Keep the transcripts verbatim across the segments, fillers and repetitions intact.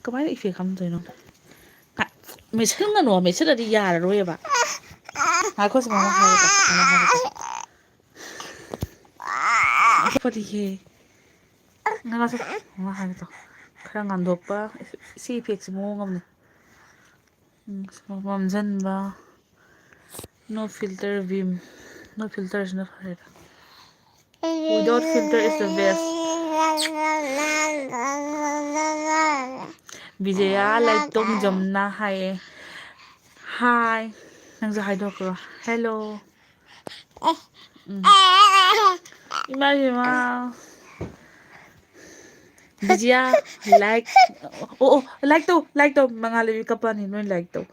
ꯀꯃꯥꯏꯅ ꯏꯐꯦꯛ ꯈꯪꯗꯣꯏꯅꯣ? ꯃꯦꯠꯁꯤꯟꯒꯅꯣ, ꯃꯦꯠꯁꯤꯜꯂꯗꯤ ꯌꯥꯔꯔꯣꯏꯕ꯫ ꯉꯥꯏꯈꯣ, ꯁꯤ ꯃꯃꯥ ꯍꯥꯏꯒꯦ ꯇꯧ, ꯃꯃꯥ ꯍꯥꯏꯒꯦ ꯇꯧ꯫ ꯉꯥꯏꯈꯣ, ꯄꯗꯤꯍꯦ꯫ ꯉꯥꯏꯈꯣ, ꯃꯃꯥ ꯍꯥꯏꯒꯦ ꯇꯧ꯫ ꯈꯔ ꯉꯥꯟꯊꯣꯛꯄ, ꯁꯤ ꯏꯐꯦꯛꯁꯤ ꯃꯑꯣꯡ ꯑꯃꯅꯤ꯫ ꯎꯝ, ꯃꯝꯁꯤꯟꯕ꯫ No filter ꯚꯤꯝ꯫ No filter ꯁꯤꯅ ꯐꯔꯦꯗ꯫ Without filter is the best. Bijaya ꯂꯥꯏꯇꯣꯡꯖꯝꯅ ꯍꯥꯏꯌꯦ꯫ ꯍꯥꯏ꯫ ꯅꯪꯁꯨ ꯍꯥꯏꯗꯣꯛꯈ꯭ꯔꯣ꯫ ꯍꯦꯜꯂꯣ꯫ ꯎꯝ꯫ ꯏꯃꯥ ꯏꯕꯦꯝꯃ꯫ ꯕꯤꯖꯤꯌꯥ, ꯂꯥꯏꯛ꯫ ꯑꯣ, ꯑꯣ, ꯂꯥꯏꯛ ꯇꯧ, ꯂꯥꯏꯛ ꯇꯧ꯫ ꯃꯉꯥꯜ ꯂꯩꯕꯤ ꯀꯞꯄꯅꯤ, ꯅꯣꯏ ꯂꯥꯏꯛ ꯇꯧ꯫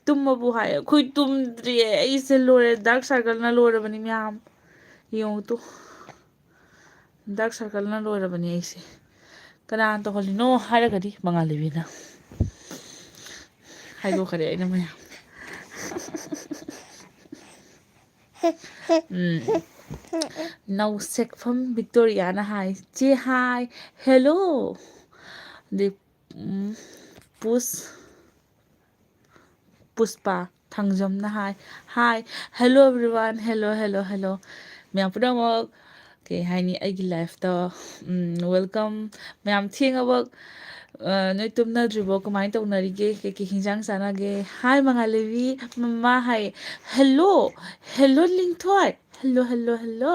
ꯇꯨꯝꯃꯕꯨ ꯍꯥꯏ, ꯑꯩꯈꯣꯏ ꯇꯨꯝꯗ꯭ꯔꯤꯌꯦ꯫ ꯑꯩꯁꯦ ꯂꯣꯏꯔꯦ, ꯗꯥꯔꯛ ꯁꯥꯔꯀꯜꯅ ꯂꯣꯏꯔꯕꯅꯤ ꯃꯌꯥꯝ꯫ ꯌꯦꯡꯉꯨ ꯇꯨ꯫ ꯗꯥꯔꯛ ꯁꯥꯔꯀꯜꯅ ꯂꯣꯏꯔꯕꯅꯤ ꯑꯩꯁꯦ꯫ ꯀꯅꯥꯅ ꯇꯧꯍꯜꯂꯤꯅꯣ ꯍꯥꯏꯔꯒꯗꯤ ꯃꯉꯥꯜ ꯂꯩꯕꯤꯅ꯫ ꯍꯥꯏꯗꯣꯛꯈ꯭ꯔꯦ ꯑꯩꯅ ꯃꯌꯥꯝ꯫ ꯎꯝ꯫ ꯅꯧꯁꯦꯛꯐꯝ ꯕꯤꯛꯇꯣꯔꯤꯌꯥꯅ ꯍꯥꯏ, "ꯆꯦ ꯍꯥꯏ, ꯍꯦꯜꯂꯣ!" ꯑꯗꯩ, ꯎꯝ, ꯄꯨꯁ, ꯄꯨꯁꯄꯥ ꯊꯥꯡꯖꯝꯅ ꯍꯥꯏ, "hi, hello everyone, hello, hello, hello. ꯃꯌꯥꯝ ꯄꯨꯝꯅꯃꯛ, ꯀꯩ ꯍꯥꯏꯅꯤ, ꯑꯩꯒꯤ ꯂꯥꯏꯐꯇ, ꯎꯝ, ꯋꯦꯜꯀꯝ꯫ ꯃꯌꯥꯝ ꯊꯦꯡꯉꯕ, ꯑ, ꯅꯣꯏ ꯇꯨꯝꯅꯗ꯭ꯔꯤꯕꯣ? ꯀꯃꯥꯏꯅ ꯇꯧꯅꯔꯤꯒꯦ? ꯀꯩꯀꯩ ꯍꯤꯟꯖꯥꯡ ꯆꯥꯅꯒꯦ?" ꯍꯥꯏ, ꯃꯉꯥꯜꯂꯩꯕꯤ ꯃꯃꯥ ꯍꯥꯏ, "hello, hello, Linthoi, hello, hello, hello."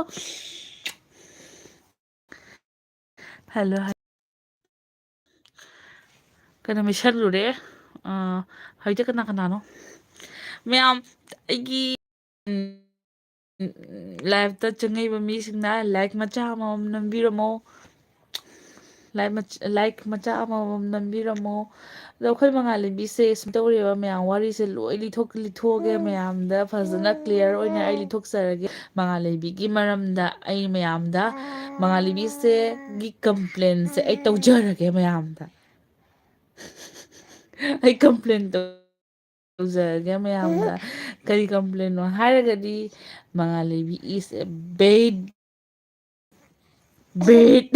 Hello, hello. ꯀꯩꯅꯣ, ꯃꯦꯠꯁꯜꯂꯨꯔꯦ꯫ ꯑ, ꯍꯧꯖꯤꯛꯇꯤ ꯀꯅꯥ ꯀꯅꯥꯅꯣ? ꯃꯌꯥꯝ, ꯑꯩꯒꯤ, ꯎꯝ, ꯂꯥꯏꯐꯇ ꯆꯪꯉꯛꯏꯕ ꯃꯤꯁꯤꯡꯅ ꯂꯥꯏꯛ ꯃꯆꯥ ꯑꯃꯃꯝ ꯅꯝꯕꯤꯔꯝꯃꯣ꯫ ꯂꯥꯏꯛ ꯃꯆ-, ꯂꯥꯏꯛ ꯃꯆꯥ ꯑꯃꯃꯝ ꯅꯝꯕꯤꯔꯝꯃꯣ꯫ ꯑꯗꯣ ꯑꯩꯈꯣꯏ ꯃꯉꯥꯜ ꯂꯩꯕꯤꯁꯦ ꯁꯨꯝ ꯇꯧꯔꯦꯕ, ꯃꯌꯥꯝ ꯋꯥꯔꯤꯁꯦ ꯂꯣꯏ ꯂꯤꯊꯣꯛ-, ꯂꯤꯊꯣꯛꯑꯒꯦ, ꯃꯌꯥꯝꯗ ꯐꯖꯅ ꯀ꯭ꯂꯤꯌꯥꯔ ꯑꯣꯏꯅ ꯑꯩ ꯂꯤꯊꯣꯛꯆꯔꯒꯦ꯫ ꯃꯉꯥꯜ ꯂꯩꯕꯤꯒꯤ ꯃꯔꯝꯗ ꯑꯩ ꯃꯌꯥꯝꯗ, ꯃꯉꯥꯜ ꯂꯩꯕꯤꯁꯦ ꯒꯤ ꯀꯝꯄ꯭ꯂꯦꯟꯁꯦ ꯑꯩ ꯇꯧꯖꯔꯒꯦ ꯃꯌꯥꯝꯗ꯫ ꯑꯩ ꯀꯝꯄ꯭ꯂꯦꯟ ꯇꯧ-, ꯇꯧꯖꯔꯒꯦ ꯃꯌꯥꯝꯗ꯫ ꯀꯔꯤ ꯀꯝꯄ꯭ꯂꯦꯟꯅꯣ ꯍꯥꯏꯔꯒꯗꯤ, ꯃꯉꯥꯜ ꯂꯩꯕꯤ is a bad, bad,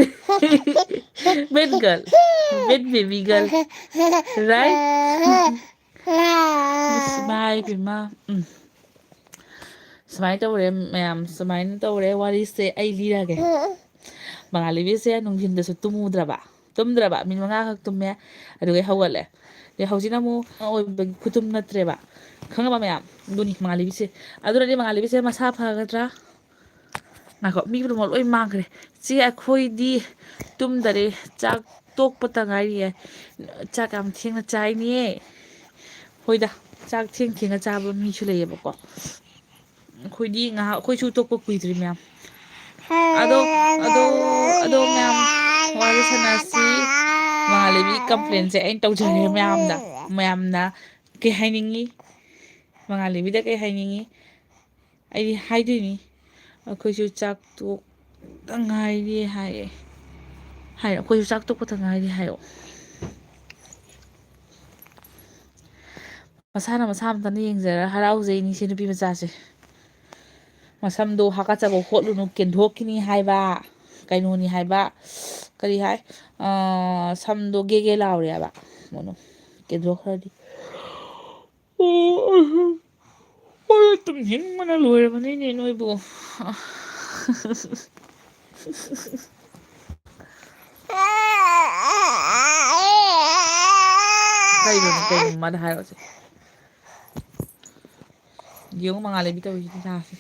bad girl꯫ Bad baby girl. Right? ꯏꯃꯥ ꯏꯄꯦꯝꯃ, ꯎꯝ꯫ ꯁꯨꯃꯥꯏꯅ ꯇꯧꯔꯦ ꯃꯌꯥꯝ, ꯁꯨꯃꯥꯏꯅ ꯇꯧꯔꯦ ꯋꯥꯔꯤꯁꯦ꯫ ꯑꯩ ꯂꯤꯔꯒꯦ꯫ ꯃꯉꯥꯜꯂꯩꯕꯤꯁꯦ ꯅꯨꯡꯊꯤꯟꯗꯁꯨ ꯇꯨꯝꯃꯨꯗ꯭ꯔꯕ, ꯇꯨꯝꯗ꯭ꯔꯕ, ꯃꯤꯅꯤꯠ ꯃꯉꯥꯈꯛ ꯇꯨꯝꯃꯦ, ꯑꯗꯨꯒ ꯍꯧꯒꯠꯂꯦ꯫ ꯑꯗꯩ ꯍꯧꯖꯤꯛꯅ ꯑꯃꯨꯛ ꯑꯉꯥꯡ ꯑꯣꯏꯕꯒꯤ ꯈꯨꯇꯨꯝ ꯅꯠꯇ꯭ꯔꯦꯕ꯫ ꯈꯪꯉꯕ ꯃꯌꯥꯝ? ꯑꯗꯨꯅꯤ ꯃꯉꯥꯜꯂꯩꯕꯤꯁꯦ꯫ ꯑꯗꯨꯅꯗꯤ ꯃꯉꯥꯜꯂꯩꯕꯤꯁꯦ ꯃꯁꯥ ꯐꯒꯗ꯭ꯔꯥ? ꯉꯥꯏꯈꯣ, ꯃꯤ ꯄꯨꯝꯅꯃꯛ ꯂꯣꯏ ꯃꯥꯡꯈ꯭ꯔꯦ꯫ ꯆꯦ, ꯑꯩꯈꯣꯏꯗꯤ ꯇꯨꯝꯗꯔꯦ, ꯆꯥꯛ ꯇꯣꯛꯄꯇ ꯉꯥꯏꯔꯤꯌꯦ꯫ ꯆꯥꯛ ꯌꯥꯝ ꯊꯦꯡꯅ ꯆꯥꯏꯅꯦ꯫ ꯍꯣꯏꯗ, ꯆꯥꯛ ꯊꯦꯡ ꯊꯦꯡꯅ ꯆꯥꯕ ꯃꯤꯁꯨ ꯂꯩꯌꯦꯕꯀꯣ꯫ ꯑꯩꯈꯣꯏꯗꯤ ꯉꯥꯏꯍꯥꯛ, ꯑꯩꯈꯣꯏꯁꯨ ꯇꯣꯛꯄ ꯀꯨꯏꯗ꯭ꯔꯤ ꯃꯌꯥꯝ꯫ ꯑꯗꯣ, ꯑꯗꯣ, ꯑꯗꯣ ꯃꯌꯥꯝ, ꯋꯥꯔꯤ ꯁꯥꯟꯅꯁꯤ꯫ ꯃꯉꯥꯜꯂꯩꯕꯤ complainꯁꯦ ꯑꯩꯅ ꯇꯧꯖꯔꯦ ꯃꯌꯥꯝꯗ꯫ ꯃꯌꯥꯝꯅ ꯀꯩ ꯍꯥꯏꯅꯤꯡꯉꯤ? ꯃꯉꯥꯜꯂꯩꯕꯤꯗ ꯀꯩ ꯍꯥꯏꯅꯤꯡꯉꯤ? ꯑꯩꯗꯤ ꯍꯥꯏꯗꯣꯏꯅꯤ, "ꯑꯩꯈꯣꯏꯁꯨ ꯆꯥꯛ ꯇꯣꯛꯇ ꯉꯥꯏꯔꯤ" ꯍꯥꯏꯌꯦ꯫ ꯍꯥꯏ, "ꯑꯩꯈꯣꯏꯁꯨ ꯆꯥꯛ ꯇꯣꯛꯄꯇ ꯉꯥꯏꯔꯤ" ꯍꯥꯏꯌꯣ꯫ ꯃꯁꯥꯅ ꯃꯁꯥ ꯑꯝꯇꯅ ꯌꯦꯡꯖꯔ ꯍꯔꯥꯎꯖꯩꯅꯤ ꯁꯤ ꯅꯨꯄꯤ ꯃꯆꯥꯁꯦ꯫ ꯃꯁꯝꯗꯣ ꯍꯥꯀꯠꯆꯕ ꯍꯣꯠꯂꯨꯅꯨ, ꯀꯦꯟꯊꯣꯛꯈꯤꯅꯤ ꯍꯥꯏꯕ, ꯀꯩꯅꯣꯅꯤ ꯍꯥꯏꯕ, ꯀꯔꯤ ꯍꯥꯏ? ꯑꯥ, ꯁꯝꯗꯣ ꯒꯦꯒꯦ ꯂꯥꯎꯔꯦ ꯍꯥꯏꯕ꯫ ꯃꯣꯏꯅ ꯀꯦꯟꯊꯣꯛꯈ꯭ꯔꯗꯤ꯫ ꯑꯣ, ꯑꯣ, ꯇꯨꯝꯅꯤꯡꯕꯅ ꯂꯣꯏꯔꯕꯅꯤꯅꯦ ꯅꯣꯏꯕꯨ꯫ ꯀꯩꯅꯣ, ꯀꯩꯅꯣ, ꯃꯥꯗ ꯍꯥꯏꯔꯛꯑꯣꯁꯦ꯫ ꯌꯦꯡꯉꯨ, ꯃꯉꯥꯜꯂꯩꯕꯤ ꯇꯧꯔꯤꯁꯤ ꯂꯤꯂꯥꯁꯦ꯫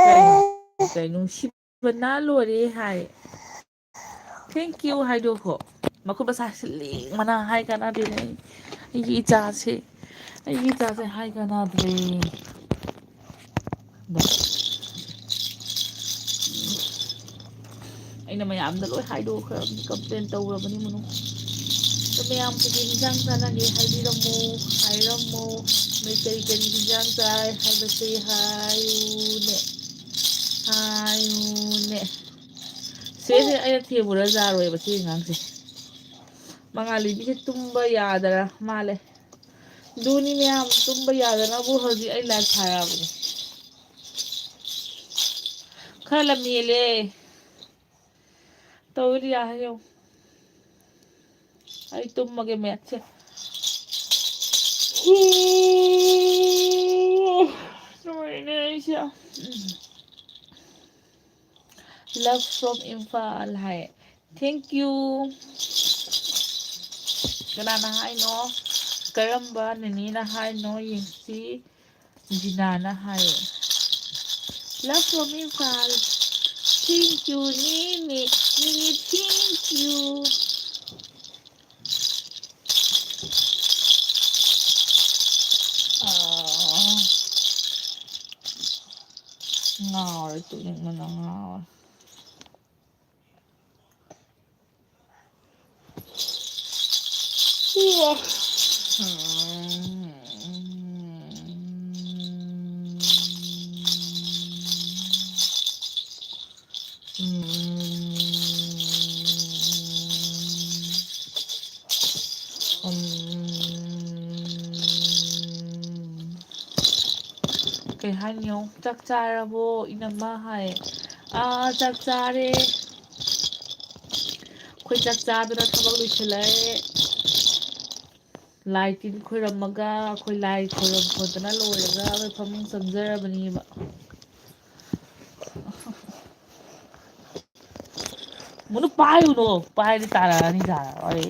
ꯀꯩꯅꯣ? ꯀꯩꯅꯣ? ꯅꯨꯡꯁꯤꯕꯅ ꯂꯣꯏꯔꯦ ꯍꯥꯏ꯫ Thank you ꯍꯥꯏꯗꯣꯛꯈꯣ꯫ ꯃꯈꯨꯠ ꯃꯁꯥꯁꯦ ꯂꯦꯡꯕꯅ ꯍꯥꯏ ꯀꯥꯟꯅꯗꯦꯅꯦ꯫ ꯑꯩ, ꯑꯩꯒꯤ ꯏꯆꯥꯁꯦ, ꯑꯩꯒꯤ ꯏꯆꯥꯁꯦ ꯍꯥꯏ ꯀꯥꯟꯅꯗ꯭ꯔꯦ꯫ ꯑꯩꯅ ꯃꯌꯥꯝꯗ ꯂꯣꯏ ꯍꯥꯏꯗꯣꯛꯈ꯭ꯔꯕꯅꯤ, complain ꯇꯧꯈ꯭ꯔꯕꯅꯤ ꯃꯅꯨꯡ꯫ ꯑꯗꯣ ꯃꯌꯥꯝ ꯀꯩꯀꯩ ꯍꯤꯟꯖꯥꯡ ꯆꯥꯅꯒꯦ ꯍꯥꯏꯕꯤꯔꯝꯃꯣ, ꯍꯥꯏꯔꯝꯃꯣ꯫ ꯅꯣꯏ ꯀꯔꯤ ꯀꯔꯤ ꯍꯤꯟꯖꯥꯡ ꯆꯥꯏ ꯍꯥꯏꯕꯁꯦ ꯍꯥꯏꯌꯨꯅꯦ, ꯍꯥꯏꯌꯨꯅꯦ꯫ ꯁꯦꯁꯦ ꯑꯩꯅ ꯊꯦꯝꯃꯨꯔ ꯌꯥꯔꯣꯏꯕ ꯁꯤ ꯑꯉꯥꯡꯁꯦ꯫ ꯃꯉꯥꯜꯂꯩꯕꯤꯁꯦ ꯇꯨꯝꯕ ꯌꯥꯗ꯭ꯔ ꯃꯥꯜꯂꯦ꯫ ꯑꯗꯨꯅꯤ ꯃꯌꯥꯝ ꯇꯨꯝꯕ ꯌꯥꯗꯅꯕꯨ ꯍꯧꯖꯤꯛ ꯑꯩ live ꯊꯥꯔꯛꯑꯕꯅꯤ꯫ ꯈꯔ ꯂꯝ ꯍꯦꯜꯂꯦ꯫ ꯇꯧꯔꯤ ꯌꯥꯔꯦ ꯌꯦꯡꯉꯨ꯫ ꯑꯩ ꯇꯨꯝꯃꯒꯦ ꯃꯦꯠꯁꯦ꯫ ꯂꯣꯏꯔꯦ ꯑꯩꯁꯦ꯫ Love from Imphal high. Thank you꯫ ꯀꯅꯥꯅ ꯍꯥꯏꯅꯣ? ꯀꯔꯝꯕ ꯅꯦꯅꯦꯅ ꯍꯥꯏꯅꯣ ꯌꯦꯡꯁꯤ꯫ ꯖꯤꯅꯥꯅ ꯍꯥꯏꯌꯦ꯫ Love from Imphal. Thank you, ꯅꯦꯅꯦ, ꯅꯦꯅꯦ, thank you꯫ ꯑꯥ꯫ ꯉꯥꯎꯔꯦ, ꯇꯨꯝꯅꯤꯡꯕꯅ ꯉꯥꯎꯔꯦ꯫ ꯀꯩ ꯍꯥꯏꯅꯤ? ꯆꯥꯛ ꯆꯥꯔꯕꯣ ꯏꯅꯝꯃ ꯍꯥꯏ꯫ ꯑꯥ, ꯆꯥꯛ ꯆꯥꯔꯦ꯫ ꯑꯩꯈꯣꯏ ꯆꯥꯛ ꯆꯥꯗꯅ ꯊꯕꯛ ꯂꯣꯏꯁꯤꯜꯂꯛꯑꯦ꯫ ꯂꯥꯏ ꯇꯤꯟ ꯈꯣꯏꯔꯝꯃꯒ, ꯑꯩꯈꯣꯏ ꯂꯥꯏ ꯈꯣꯏꯔꯝ ꯈꯣꯠꯇꯅ ꯂꯣꯏꯔꯒ ꯑꯩꯈꯣꯏ ꯐꯃꯨꯡ ꯆꯪꯖꯔꯕꯅꯦꯕ꯫ ꯃꯨꯅꯨ, ꯄꯥꯏꯔꯨꯅꯣ, ꯄꯥꯏꯔꯗꯤ ꯇꯥꯔꯛꯑꯅꯤ ꯇꯥꯔꯛꯑꯣ꯫ ꯑꯩ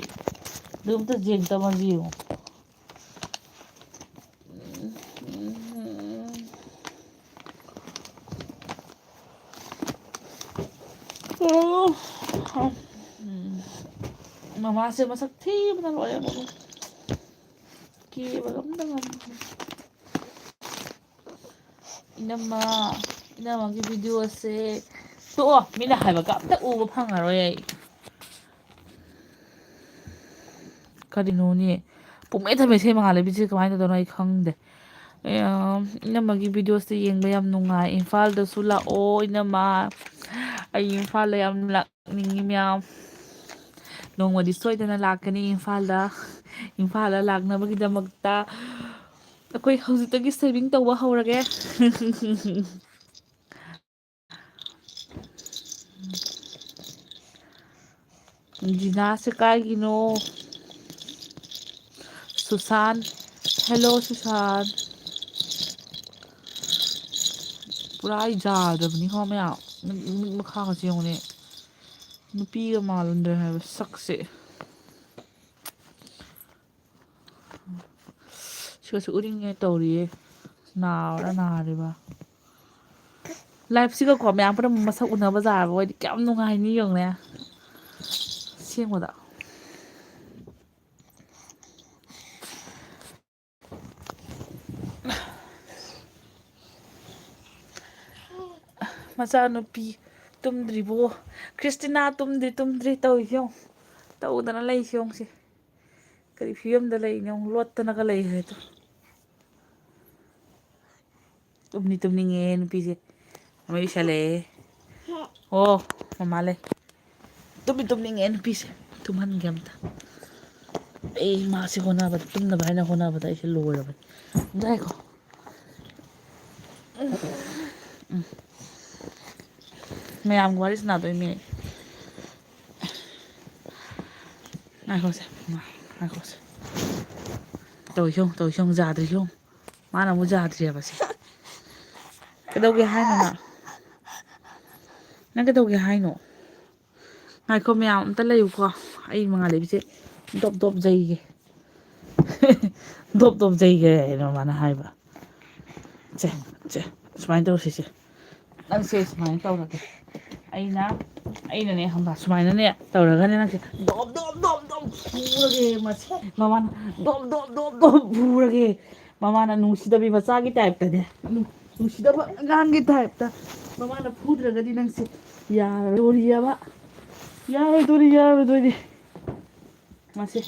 ꯑꯗꯨ ꯑꯝꯇ ꯌꯦꯡ ꯇꯝꯃꯁꯤ ꯌꯦꯡꯉꯣ꯫ ꯃꯃꯥꯁꯦ ꯃꯁꯛ ꯊꯤꯕꯅ ꯂꯣꯏꯔꯦ ꯃꯨꯅꯨ꯫ ꯀꯦꯕꯒ ꯑꯝꯇ ꯉꯝꯗ꯭ꯔꯦ꯫ ꯏꯅꯝꯃ, ꯏꯅꯝꯃꯒꯤ video ꯁꯦ ꯇꯣꯛꯑꯣ, ꯃꯤꯅ ꯍꯥꯏꯕꯒ ꯑꯝꯇ ꯎꯕ ꯐꯪꯉꯔꯣꯏ ꯑꯩ꯫ ꯀꯔꯤꯅꯣꯅꯦ? ꯄꯨꯡꯃꯦꯠꯇ ꯃꯦꯠꯁꯦ ꯃꯉꯥꯜꯂꯩꯕꯤꯁꯦ ꯀꯃꯥꯏꯅ ꯇꯧꯗꯣꯏꯅꯣ ꯑꯩ ꯈꯪꯗꯦ꯫ ꯑꯦ, ꯏꯅꯝꯃꯒꯤ video ꯁꯦ ꯌꯦꯡꯕ ꯌꯥꯝ ꯅꯨꯡꯉꯥꯏ꯫ ꯏꯝꯐꯥꯜꯗꯁꯨ ꯂꯥꯛꯑꯣ ꯏꯅꯝꯃ꯫ ꯑꯩ ꯏꯝꯐꯥꯜꯗ ꯌꯥꯝ ꯂꯥꯛꯅꯤꯡꯉꯤ ꯃꯌꯥꯝ꯫ ꯅꯣꯡꯃꯗꯤ ꯁꯣꯏꯗꯅ ꯂꯥꯛꯀꯅꯤ ꯏꯝꯐꯥꯜꯗ꯫ ꯏꯝꯐꯥꯜꯗ ꯂꯥꯛꯅꯕꯒꯤꯗꯃꯛꯇ ꯑꯩꯈꯣꯏ ꯍꯧꯖꯤꯛꯇꯒꯤ saving ꯇꯧꯕ ꯍꯧꯔꯒꯦ꯫ ꯖꯤꯅꯥꯁꯦ ꯀꯥꯏꯒꯤꯅꯣ? Susan, hello Susan. ꯄꯨꯔꯥ ꯑꯩ ꯌꯥꯗ꯭ꯔꯕꯅꯤꯀꯣ ꯃꯌꯥꯝ꯫ ꯃꯤꯠ, ꯃꯤꯠ ꯃꯈꯥꯒꯁꯦ ꯌꯦꯡꯉꯨꯅꯦ꯫ ꯅꯨꯄꯤꯒ ꯃꯥꯜꯂꯝꯗ꯭ꯔꯦ ꯍꯥꯏꯕ ꯁꯛꯁꯦ꯫ ꯁꯤꯒꯁꯨ ꯎꯔꯤꯡꯉꯦ ꯇꯧꯔꯤꯌꯦ꯫ ꯅꯥꯕ꯭ꯔꯥ ꯅꯥꯔꯤꯕ? Live ꯁꯤꯒꯀꯣ ꯃꯌꯥꯝ ꯄꯨꯝꯅꯃꯛ ꯃꯁꯛ ꯎꯅꯕ ꯌꯥꯔꯕ ꯑꯣꯏꯗꯤ ꯀꯌꯥꯝ ꯅꯨꯡꯉꯥꯏꯅꯤ ꯌꯦꯡꯉꯨꯅꯦ꯫ ꯑꯁꯦꯡꯕꯗ꯫ ꯃꯆꯥꯅꯨꯄꯤ ꯇꯨꯝꯗ꯭ꯔꯤꯕꯣ? ꯀ꯭ꯔꯤꯁꯇꯤꯅꯥ ꯇꯨꯝꯗ꯭ꯔꯤ, ꯇꯨꯝꯗ꯭ꯔꯤ ꯇꯧꯔꯤꯁꯤ ꯌꯦꯡꯉꯨ꯫ ꯇꯧꯗꯅ ꯂꯩꯁꯤ ꯌꯦꯡꯉꯨ ꯁꯤ꯫ ꯀꯔꯤ ꯐꯤꯕꯝꯗ ꯂꯩꯔꯤꯅꯣ ꯌꯦꯡꯉꯨ, ꯂꯣꯠꯇꯅꯒ ꯂꯩꯈ꯭ꯔꯦ ꯇꯨ꯫ ꯇꯨꯝꯗꯤ ꯇꯨꯝꯅꯤꯡꯉꯦ ꯅꯨꯄꯤꯁꯦ꯫ ꯃꯃꯩ ꯎꯏꯁꯜꯂꯛꯑꯦ꯫ ꯑꯣ, ꯃꯃꯥ ꯂꯩ꯫ ꯇꯨꯝꯗꯤ ꯇꯨꯝꯅꯤꯡꯉꯦ ꯅꯨꯄꯤꯁꯦ꯫ ꯇꯨꯝꯍꯟꯒꯦ ꯑꯝꯇ꯫ ꯑꯩ ꯃꯥꯁꯦ ꯍꯣꯠꯅꯕꯗ, ꯇꯨꯝꯅꯕ ꯍꯥꯏꯅ ꯍꯣꯠꯅꯕꯗ ꯑꯩꯁꯦ ꯂꯣꯏꯔꯕꯅꯤ꯫ ꯑꯝꯇ ꯉꯥꯏꯈꯣ꯫ ꯎꯝ꯫ ꯃꯌꯥꯝꯒ ꯋꯥꯔꯤ ꯁꯥꯟꯅꯗꯣꯏꯅꯦ꯫ ꯉꯥꯏꯈꯣꯁꯦ, ꯉꯥꯏꯈꯣꯁꯦ꯫ ꯇꯧꯏꯁꯤ ꯌꯦꯡꯉꯨ, ꯇꯧꯏꯁꯤ ꯌꯦꯡꯉꯨ, ꯌꯥꯗ꯭ꯔꯤꯁꯤ ꯌꯦꯡꯉꯨ꯫ ꯃꯥꯅ ꯑꯃꯨꯛ ꯌꯥꯗ꯭ꯔꯤꯑꯕ ꯁꯦ꯫ ꯀꯩꯗꯧꯒꯦ ꯍꯥꯏꯅꯣ ꯅꯪ? ꯅꯪ ꯀꯩꯗꯧꯒꯦ ꯍꯥꯏꯅꯣ? ꯉꯥꯏꯈꯣ ꯃꯌꯥꯝ ꯑꯝꯇ ꯂꯩꯌꯨꯀꯣ꯫ ꯑꯩ ꯃꯉꯥꯜ ꯂꯩꯕꯤꯁꯦ ꯗꯣꯞ ꯗꯣꯞ ꯌꯩꯒꯦ꯫ ꯗꯣꯞ ꯗꯣꯞ ꯌꯩꯒꯦ ꯍꯥꯏꯅ ꯃꯥꯅ ꯍꯥꯏꯕ꯫ ꯁꯦ, ꯁꯦ, ꯁꯨꯃꯥꯏꯅ ꯇꯧꯔꯁꯤ ꯁꯦ꯫ ꯅꯪꯁꯦ ꯁꯨꯃꯥꯏꯅ ꯇꯧꯔꯒꯦ꯫ ꯑꯩꯅ, ꯑꯩꯅꯅꯦ ꯈꯪꯕ꯭ꯔꯥ? ꯁꯨꯃꯥꯏꯅꯅꯦ ꯇꯧꯔꯒꯅꯦ ꯅꯪꯁꯦ ꯗꯣꯞ ꯗꯣꯞ ꯗꯣꯞ ꯗꯣꯞ ꯐꯨꯔꯒꯦ ꯃꯁꯤ꯫ ꯃꯃꯥꯅ ꯗꯣꯞ ꯗꯣꯞ ꯗꯣꯞ ꯗꯣꯞ ꯐꯨꯔꯒꯦ꯫ ꯃꯃꯥꯅ ꯅꯨꯡꯁꯤꯗꯕꯤ ꯃꯆꯥꯒꯤ type ꯇꯅꯦ꯫ ꯅꯨꯡꯁꯤꯗꯕ ꯑꯉꯥꯡꯒꯤ type ꯇ꯫ ꯃꯃꯥꯅ ꯐꯨꯗ꯭ꯔꯒꯗꯤ ꯅꯪꯁꯦ ꯌꯥꯔꯣꯏꯗꯣꯔꯤꯑꯕ꯫ ꯌꯥꯔꯣꯏꯗꯣꯔꯤ, ꯌꯥꯔꯣꯏꯗꯣꯔꯤ꯫ ꯃꯁꯤ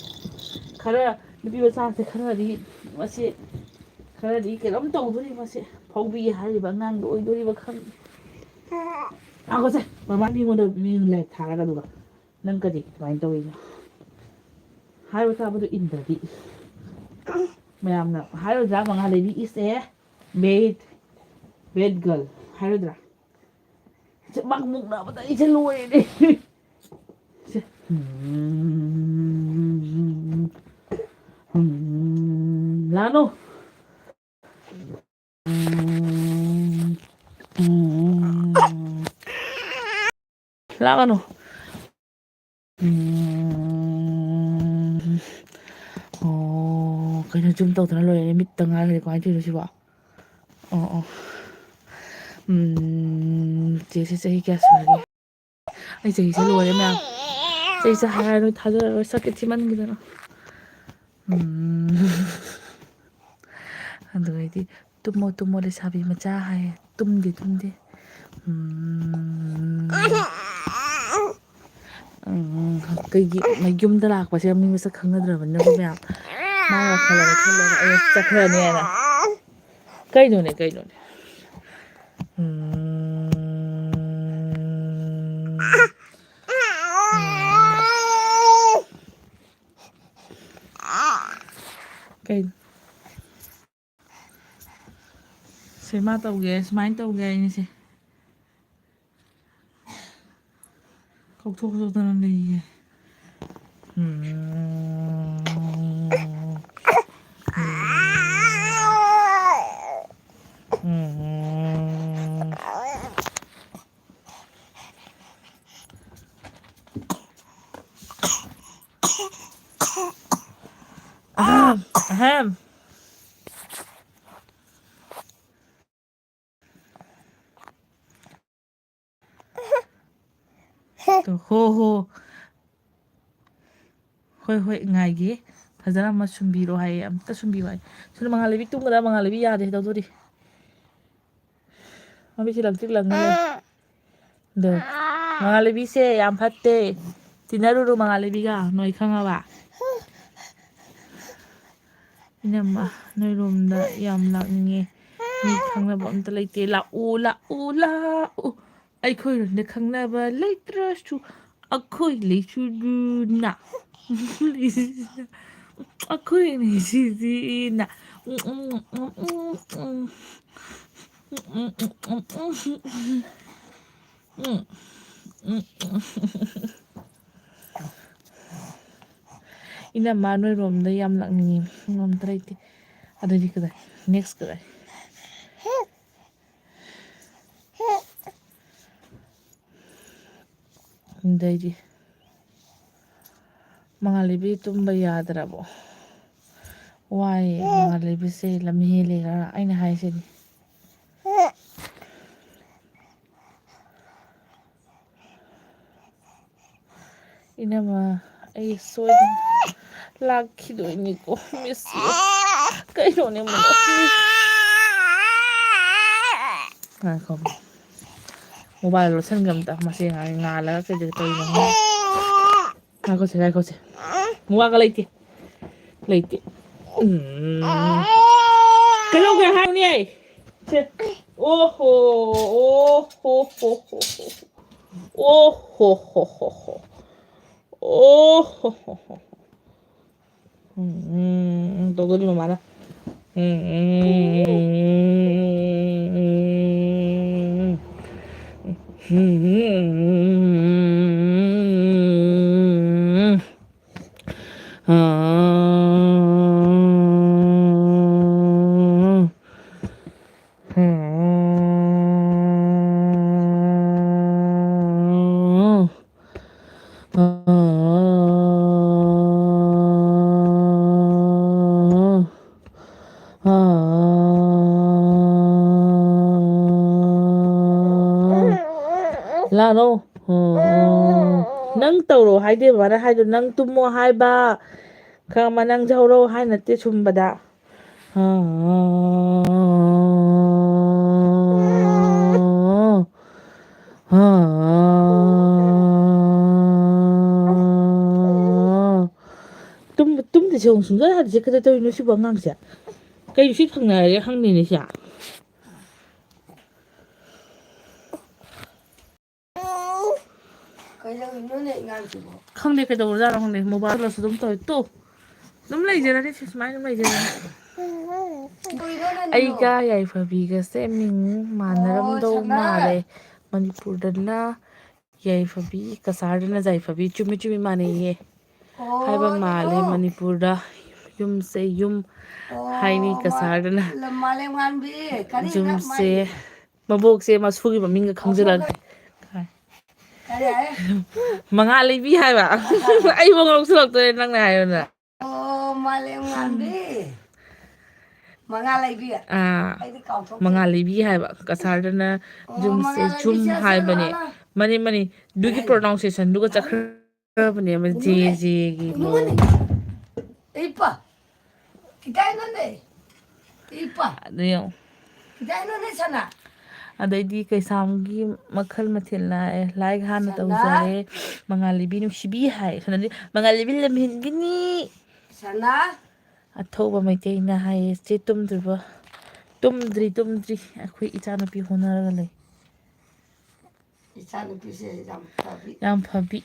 ꯈꯔ, ꯅꯨꯄꯤ ꯃꯆꯥꯁꯦ ꯈꯔꯗꯤ, ꯃꯁꯤ ꯈꯔꯗꯤ ꯀꯩꯅꯣꯝ ꯇꯧꯗꯣꯔꯤ꯫ ꯃꯁꯤ ꯐꯥꯎꯕꯤꯒꯦ ꯍꯥꯏꯔꯤꯕ ꯑꯉꯥꯡꯗꯣ ꯑꯣꯏꯗꯣꯔꯤꯕ ꯈꯪꯗꯦ꯫ ꯉꯥꯏꯈꯣꯁꯦ, ꯃꯃꯥ ꯃꯤꯉꯣꯟꯗ ꯃꯤ ꯂꯥꯏꯔꯤꯛ ꯊꯥꯔꯒ ꯑꯗꯨꯒ ꯅꯪ ꯀꯔꯤ ꯀꯃꯥꯏꯅ ꯇꯧꯔꯤꯅꯣ? ꯍꯥꯏꯕ ꯇꯥꯕꯗꯣ ꯏꯟꯗ꯭ꯔꯗꯤ꯫ ꯃꯌꯥꯝꯅ ꯍꯥꯏꯔꯣꯏꯗ꯭ꯔꯥ, ꯃꯉꯥ ꯂꯩꯕꯤ is a bad, bad girl ꯍꯥꯏꯔꯣꯏꯗ꯭ꯔꯥ? ꯁꯦ, ꯃꯥ ꯃꯨꯛꯅꯕꯗ ꯑꯩꯁꯦ ꯂꯣꯏꯔꯦ꯫ ꯁꯦ꯫ ꯎꯝ, ꯎꯝ, ꯂꯥꯅꯨ꯫ ꯎꯝ, ꯎꯝ꯫ ꯂꯥꯛꯀꯅꯨ꯫ ꯎꯝ꯫ ꯑꯣ, ꯀꯩꯅꯣ, ꯖꯨꯝ ꯇꯧꯗꯅ ꯂꯣꯏꯔꯦ꯫ ꯃꯤꯠꯇ ꯉꯥꯏꯈ꯭ꯔꯦ꯫ ꯀꯃꯥꯏꯅ ꯇꯧꯔꯤꯅꯣ ꯁꯤꯕꯣ? ꯑꯣ, ꯑꯣ꯫ ꯎꯝ, ꯆꯦꯁꯦ ꯆꯍꯤ ꯀꯌꯥ ꯁꯨꯔꯒꯦ? ꯑꯩ ꯆꯍꯤꯁꯦ ꯂꯣꯏꯔꯦ ꯃꯌꯥꯝ꯫ ꯆꯍꯤꯁꯦ ꯍꯥꯏꯔꯔꯣꯏ, ꯊꯥꯖꯔꯔꯣꯏ, ꯁꯛꯁꯦ ꯊꯤꯃꯟꯈꯤꯗꯅ꯫ ꯎꯝ꯫ ꯑꯗꯨꯒꯩꯗꯤ, "ꯇꯨꯝꯃꯣ, ꯇꯨꯝꯃꯣ, ꯂꯩꯁꯥꯕꯤ ꯃꯆꯥ" ꯍꯥꯏꯌꯦ꯫ ꯇꯨꯝꯗꯦ, ꯇꯨꯝꯗꯦ꯫ ꯎꯝ꯫ ꯎꯝ, ꯀꯩꯒꯤ ꯃꯌꯨꯝꯗ ꯂꯥꯛꯄꯁꯦ ꯃꯤ ꯃꯁꯛ ꯈꯪꯅꯗ꯭ꯔꯕꯅꯤꯅꯀꯣ ꯃꯌꯥꯝ꯫ ꯃꯥꯏ ꯋꯥꯈꯜ ꯑꯃ ꯈꯜꯂꯒ ꯑꯩ ꯆꯠꯈ꯭ꯔꯅꯦꯅ꯫ ꯀꯩꯅꯣꯅꯦ, ꯀꯩꯅꯣꯅꯦ꯫ ꯎꯝ꯫ ꯀꯩꯅꯣ? ꯁꯦ, ꯃꯥ ꯇꯧꯒꯦ, ꯁꯨꯃꯥꯏꯅ ꯇꯧꯒꯦ ꯍꯥꯏꯅꯤꯁꯦ꯫ ꯀꯧꯊꯣꯛ ꯀꯧꯊꯣꯛꯇꯅ ꯂꯩꯌꯦ꯫ ꯎꯝ꯫ ꯎꯝ꯫ ꯎꯝ꯫ ꯑꯍꯝ, ꯑꯍꯝ꯫ ꯇꯨ, ꯍꯣ, ꯍꯣ꯫ ꯍꯣꯏ, ꯍꯣꯏ, ꯉꯥꯏꯒꯦ꯫ ꯐꯖꯅ ꯑꯃ ꯁꯨꯝꯕꯤꯔꯣ ꯍꯥꯏꯌꯦ꯫ ꯑꯝꯇ ꯁꯨꯝꯕꯤꯌꯨ ꯍꯥꯏ꯫ ꯁꯣꯝꯗ ꯃꯉꯥꯜ ꯂꯩꯕꯤ ꯇꯨꯝꯒꯗꯕ, ꯃꯉꯥꯜ ꯂꯩꯕꯤ ꯌꯥꯗꯦ ꯇꯧꯗꯣꯔꯤ꯫ ꯃꯃꯤꯠꯁꯦ ꯂꯪꯇ꯭ꯔꯤꯛ ꯂꯪꯉ ꯂꯩ꯫ ꯑꯗꯣ, ꯃꯉꯥꯜ ꯂꯩꯕꯤꯁꯦ ꯌꯥꯝ ꯐꯠꯇꯦ꯫ ꯇꯤꯟꯅꯔꯨꯔꯣ ꯃꯉꯥꯜ ꯂꯩꯕꯤꯒ, ꯅꯣꯏ ꯈꯪꯉꯕ? ꯏꯅꯝꯃ, ꯅꯣꯏꯔꯣꯝꯗ ꯌꯥꯝ ꯂꯥꯛꯅꯤꯡꯉꯦ꯫ ꯃꯤ ꯈꯪꯅꯕ ꯑꯝꯇ ꯂꯩꯇꯦ꯫ ꯂꯥꯛꯑꯣ, ꯂꯥꯛꯑꯣ, ꯂꯥꯛꯑꯣ꯫ ꯑꯩꯈꯣꯏꯔꯣꯝꯗ ꯈꯪꯅꯕ ꯂꯩꯇ꯭ꯔꯁꯨ ꯑꯩꯈꯣꯏ ꯂꯩꯁꯨꯗꯨꯅ꯫ ꯑꯩꯈꯣꯏ ꯂꯩꯁꯤꯗꯤꯅ꯫ ꯏꯅꯝꯃ, ꯅꯣꯏꯔꯣꯝꯗ ꯌꯥꯝ ꯂꯥꯛꯅꯤꯡꯉꯤ꯫ ꯉꯝꯗ꯭ꯔꯦ ꯑꯩꯗꯤ꯫ ꯑꯗꯨꯗꯤ ꯀꯗꯥꯏ? Next ꯀꯗꯥꯏ? ꯑꯗꯩꯗꯤ ꯃꯉꯥꯜ ꯂꯩꯕꯤ ꯇꯨꯝꯕ ꯌꯥꯗ꯭ꯔꯕꯣ? ꯋꯥꯏꯌꯦ ꯃꯉꯥꯜ ꯂꯩꯕꯤꯁꯦ, ꯂꯝ ꯍꯦꯜꯂꯦ ꯈꯔ, ꯑꯩꯅ ꯍꯥꯏꯁꯤꯅꯤ꯫ ꯏꯅꯝꯃ, ꯑꯩ ꯁꯣꯏꯗꯅ ꯂꯥꯛꯈꯤꯗꯣꯏꯅꯤꯀꯣ, miss you꯫ ꯀꯩꯅꯣꯅꯦ, ꯃꯣꯏ? ꯉꯥꯏꯈꯣ꯫ Mobile ꯂꯣꯠꯁꯟꯒꯦ ꯑꯝꯇ꯫ ꯃꯁꯤ ꯉꯥꯏ-, ꯉꯥꯜꯂꯒ ꯀꯩꯗ ꯇꯧꯔꯤꯅꯣ ꯈꯪꯗꯦ꯫ ꯉꯥꯏꯈꯣꯁꯦ, ꯉꯥꯏꯈꯣꯁꯦ꯫ ꯃꯋꯥꯒ ꯂꯩꯇꯦ꯫ ꯂꯩꯇꯦ꯫ ꯎꯝ꯫ ꯀꯩꯗꯧꯒꯦ ꯍꯥꯏꯕꯅꯦ? ꯁꯦ꯫ ꯑꯣ ꯍꯣ, ꯑꯣ ꯍꯣ ꯍꯣ ꯍꯣ ꯍꯣ꯫ ꯑꯣ ꯍꯣ ꯍꯣ ꯍꯣ ꯍꯣ꯫ ꯑꯣ ꯍꯣ ꯍꯣ ꯍꯣ꯫ ꯎꯝ, ꯎꯝ, ꯎꯝ, ꯇꯧꯗꯣꯔꯤ ꯃꯃꯥꯅ꯫ ꯎꯝ, ꯎꯝ, ꯎꯝ, ꯎꯝ, ꯎꯝ, ꯎꯝ, ꯎꯝ, ꯎꯝ꯫ ꯂꯥꯛꯑꯣ꯫ ꯅꯪ ꯇꯧꯔꯣ ꯍꯥꯏꯗꯦ ꯕꯕꯥꯅ ꯍꯥꯏꯗꯣ, ꯅꯪ ꯇꯨꯝꯃꯣ ꯍꯥꯏꯕ꯫ ꯈꯪꯉꯕ? ꯅꯪ ꯖꯧꯔꯣ ꯍꯥꯏ ꯅꯠꯇꯦ ꯁꯨꯝꯕꯗ꯫ ꯇꯨꯝ-, ꯇꯨꯝꯗꯦ ꯁꯦ, ꯁꯨꯡꯌꯥ ꯌꯥꯗꯦ ꯁꯦ꯫ ꯀꯩꯗꯧ ꯇꯧꯔꯤꯅꯣ ꯁꯤꯕꯨ ꯑꯉꯥꯡꯁꯦ? ꯀꯩꯅꯣ ꯁꯤ ꯊꯪꯅꯔꯒꯦ ꯈꯪꯗꯦꯅꯦ ꯁꯦ꯫ ꯈꯪꯗꯦ ꯀꯩꯗꯧꯔꯖꯥꯠꯅꯣ ꯈꯪꯗꯦ, ꯃꯣꯕꯥꯏꯜ ꯀ꯭ꯂꯣꯁ ꯑꯗꯨꯝ ꯇꯧꯋꯦ꯫ ꯇꯣ, ꯑꯗꯨꯝ ꯂꯩꯖꯔꯅꯤ, ꯁꯤ ꯁꯨꯃꯥꯏꯅ ꯑꯗꯨꯝ ꯂꯩꯖꯔꯅꯤ꯫ ꯑꯩꯒ ꯌꯥꯏꯐꯕꯤꯒꯁꯦ ꯃꯤꯡ ꯃꯥꯟꯅꯔꯝꯗꯧ ꯃꯥꯜꯂꯦ꯫ ꯃꯅꯤꯄꯨꯔꯗꯅ ꯌꯥꯏꯐꯕꯤ, ꯀꯁꯥꯔꯗꯅ ꯌꯥꯏꯐꯕꯤ꯫ ꯆꯨꯝꯃꯤ, ꯆꯨꯝꯃꯤ, ꯃꯥꯟꯅꯩꯌꯦ꯫ ꯍꯥꯏꯕ ꯃꯥꯜꯂꯦ ꯃꯅꯤꯄꯨꯔꯗ ꯌꯨꯝꯁꯦ ꯌꯨꯝ ꯍꯥꯏꯅꯤ, ꯀꯁꯥꯔꯗꯅ ꯌꯨꯝꯁꯦ꯫ ꯃꯕꯣꯛꯁꯦ ꯃꯁꯨꯒꯤ ꯃꯃꯤꯡꯒ ꯈꯪꯖꯤꯜꯂꯛꯇꯦ꯫ ꯃꯉꯥ ꯂꯩꯕꯤ ꯍꯥꯏꯕ꯫ ꯑꯩꯕꯨ ꯉꯥꯎꯁꯤꯜꯂꯛꯇꯣꯔꯦ ꯅꯪꯅ ꯍꯥꯏꯕꯗ꯫ ꯑꯣ, ꯃꯥꯂꯦꯝ ꯉꯥꯟꯕꯤ꯫ ꯃꯉꯥ ꯂꯩꯕꯤ꯫ ꯑꯥ, ꯑꯩꯗꯤ ꯀꯥꯎꯊꯣꯛꯈ꯭ꯔꯦ꯫ ꯃꯉꯥ ꯂꯩꯕꯤ ꯍꯥꯏꯕ꯫ ꯀꯁꯥꯔꯗꯅ ꯑꯣ, ꯌꯨꯝꯁꯦ ꯃꯉꯥ ꯌꯨꯝ ꯂꯩꯕꯤꯁꯦ ꯍꯥꯏꯕꯅꯦ꯫ ꯑꯁꯦꯡꯕ꯫ ꯃꯥꯅꯦ, ꯃꯥꯅꯦ꯫ ꯑꯗꯨꯒꯤ ꯍꯥꯏꯅꯦ꯫ Pronunciation ꯗꯨꯒ ꯆꯠꯈ꯭ꯔꯕꯅꯦꯕ꯫ ꯖꯦ, ꯏꯃꯨꯡꯅꯦ꯫ ꯖꯦꯒꯤ ꯏꯃꯨꯡꯅꯦ꯫ ꯃꯑꯣꯡ꯫ ꯏꯄꯥ꯫ ꯈꯤꯇꯪ ꯏꯃꯨꯡꯅꯦ꯫ ꯏꯄꯥ꯫ ꯑꯗꯨ ꯌꯦꯡꯉꯣ꯫ ꯈꯤꯇꯪ ꯏꯃꯨꯡꯅꯦ ꯁꯅꯥ꯫ ꯑꯗꯩꯗꯤ ꯀꯩꯁꯥꯝꯒꯤ ꯃꯈꯜ ꯃꯊꯦꯜ ꯂꯥꯛꯑꯦ꯫ Like ꯍꯥꯟꯅ ꯁꯅꯥ꯫ ꯇꯧꯖꯔꯦ꯫ ꯃꯉꯥꯜ ꯂꯩꯕꯤ ꯅꯨꯡꯁꯤꯕꯤ ꯍꯥꯏ꯫ ꯁꯣꯝꯗꯗꯤ ꯃꯉꯥꯜ ꯂꯩꯕꯤ ꯂꯝꯍꯦꯟꯒꯅꯤ꯫ ꯁꯅꯥ꯫ ꯑꯊꯧꯕ ꯃꯩꯇꯩꯅ ꯍꯥꯏꯌꯦ, "ꯆꯦ ꯇꯨꯝꯗ꯭ꯔꯤꯕꯣ?" ꯇꯨꯝꯗ꯭ꯔꯤ, ꯇꯨꯝꯗ꯭ꯔꯤ꯫ ꯑꯩꯈꯣꯏ ꯏꯆꯥꯅꯨꯄꯤ ꯍꯣꯠꯅꯔꯒ ꯂꯩ꯫ ꯏꯆꯥꯅꯨꯄꯤꯁꯦ ꯌꯥꯝ ꯐꯕꯤ꯫ ꯌꯥꯝ ꯐꯕꯤ꯫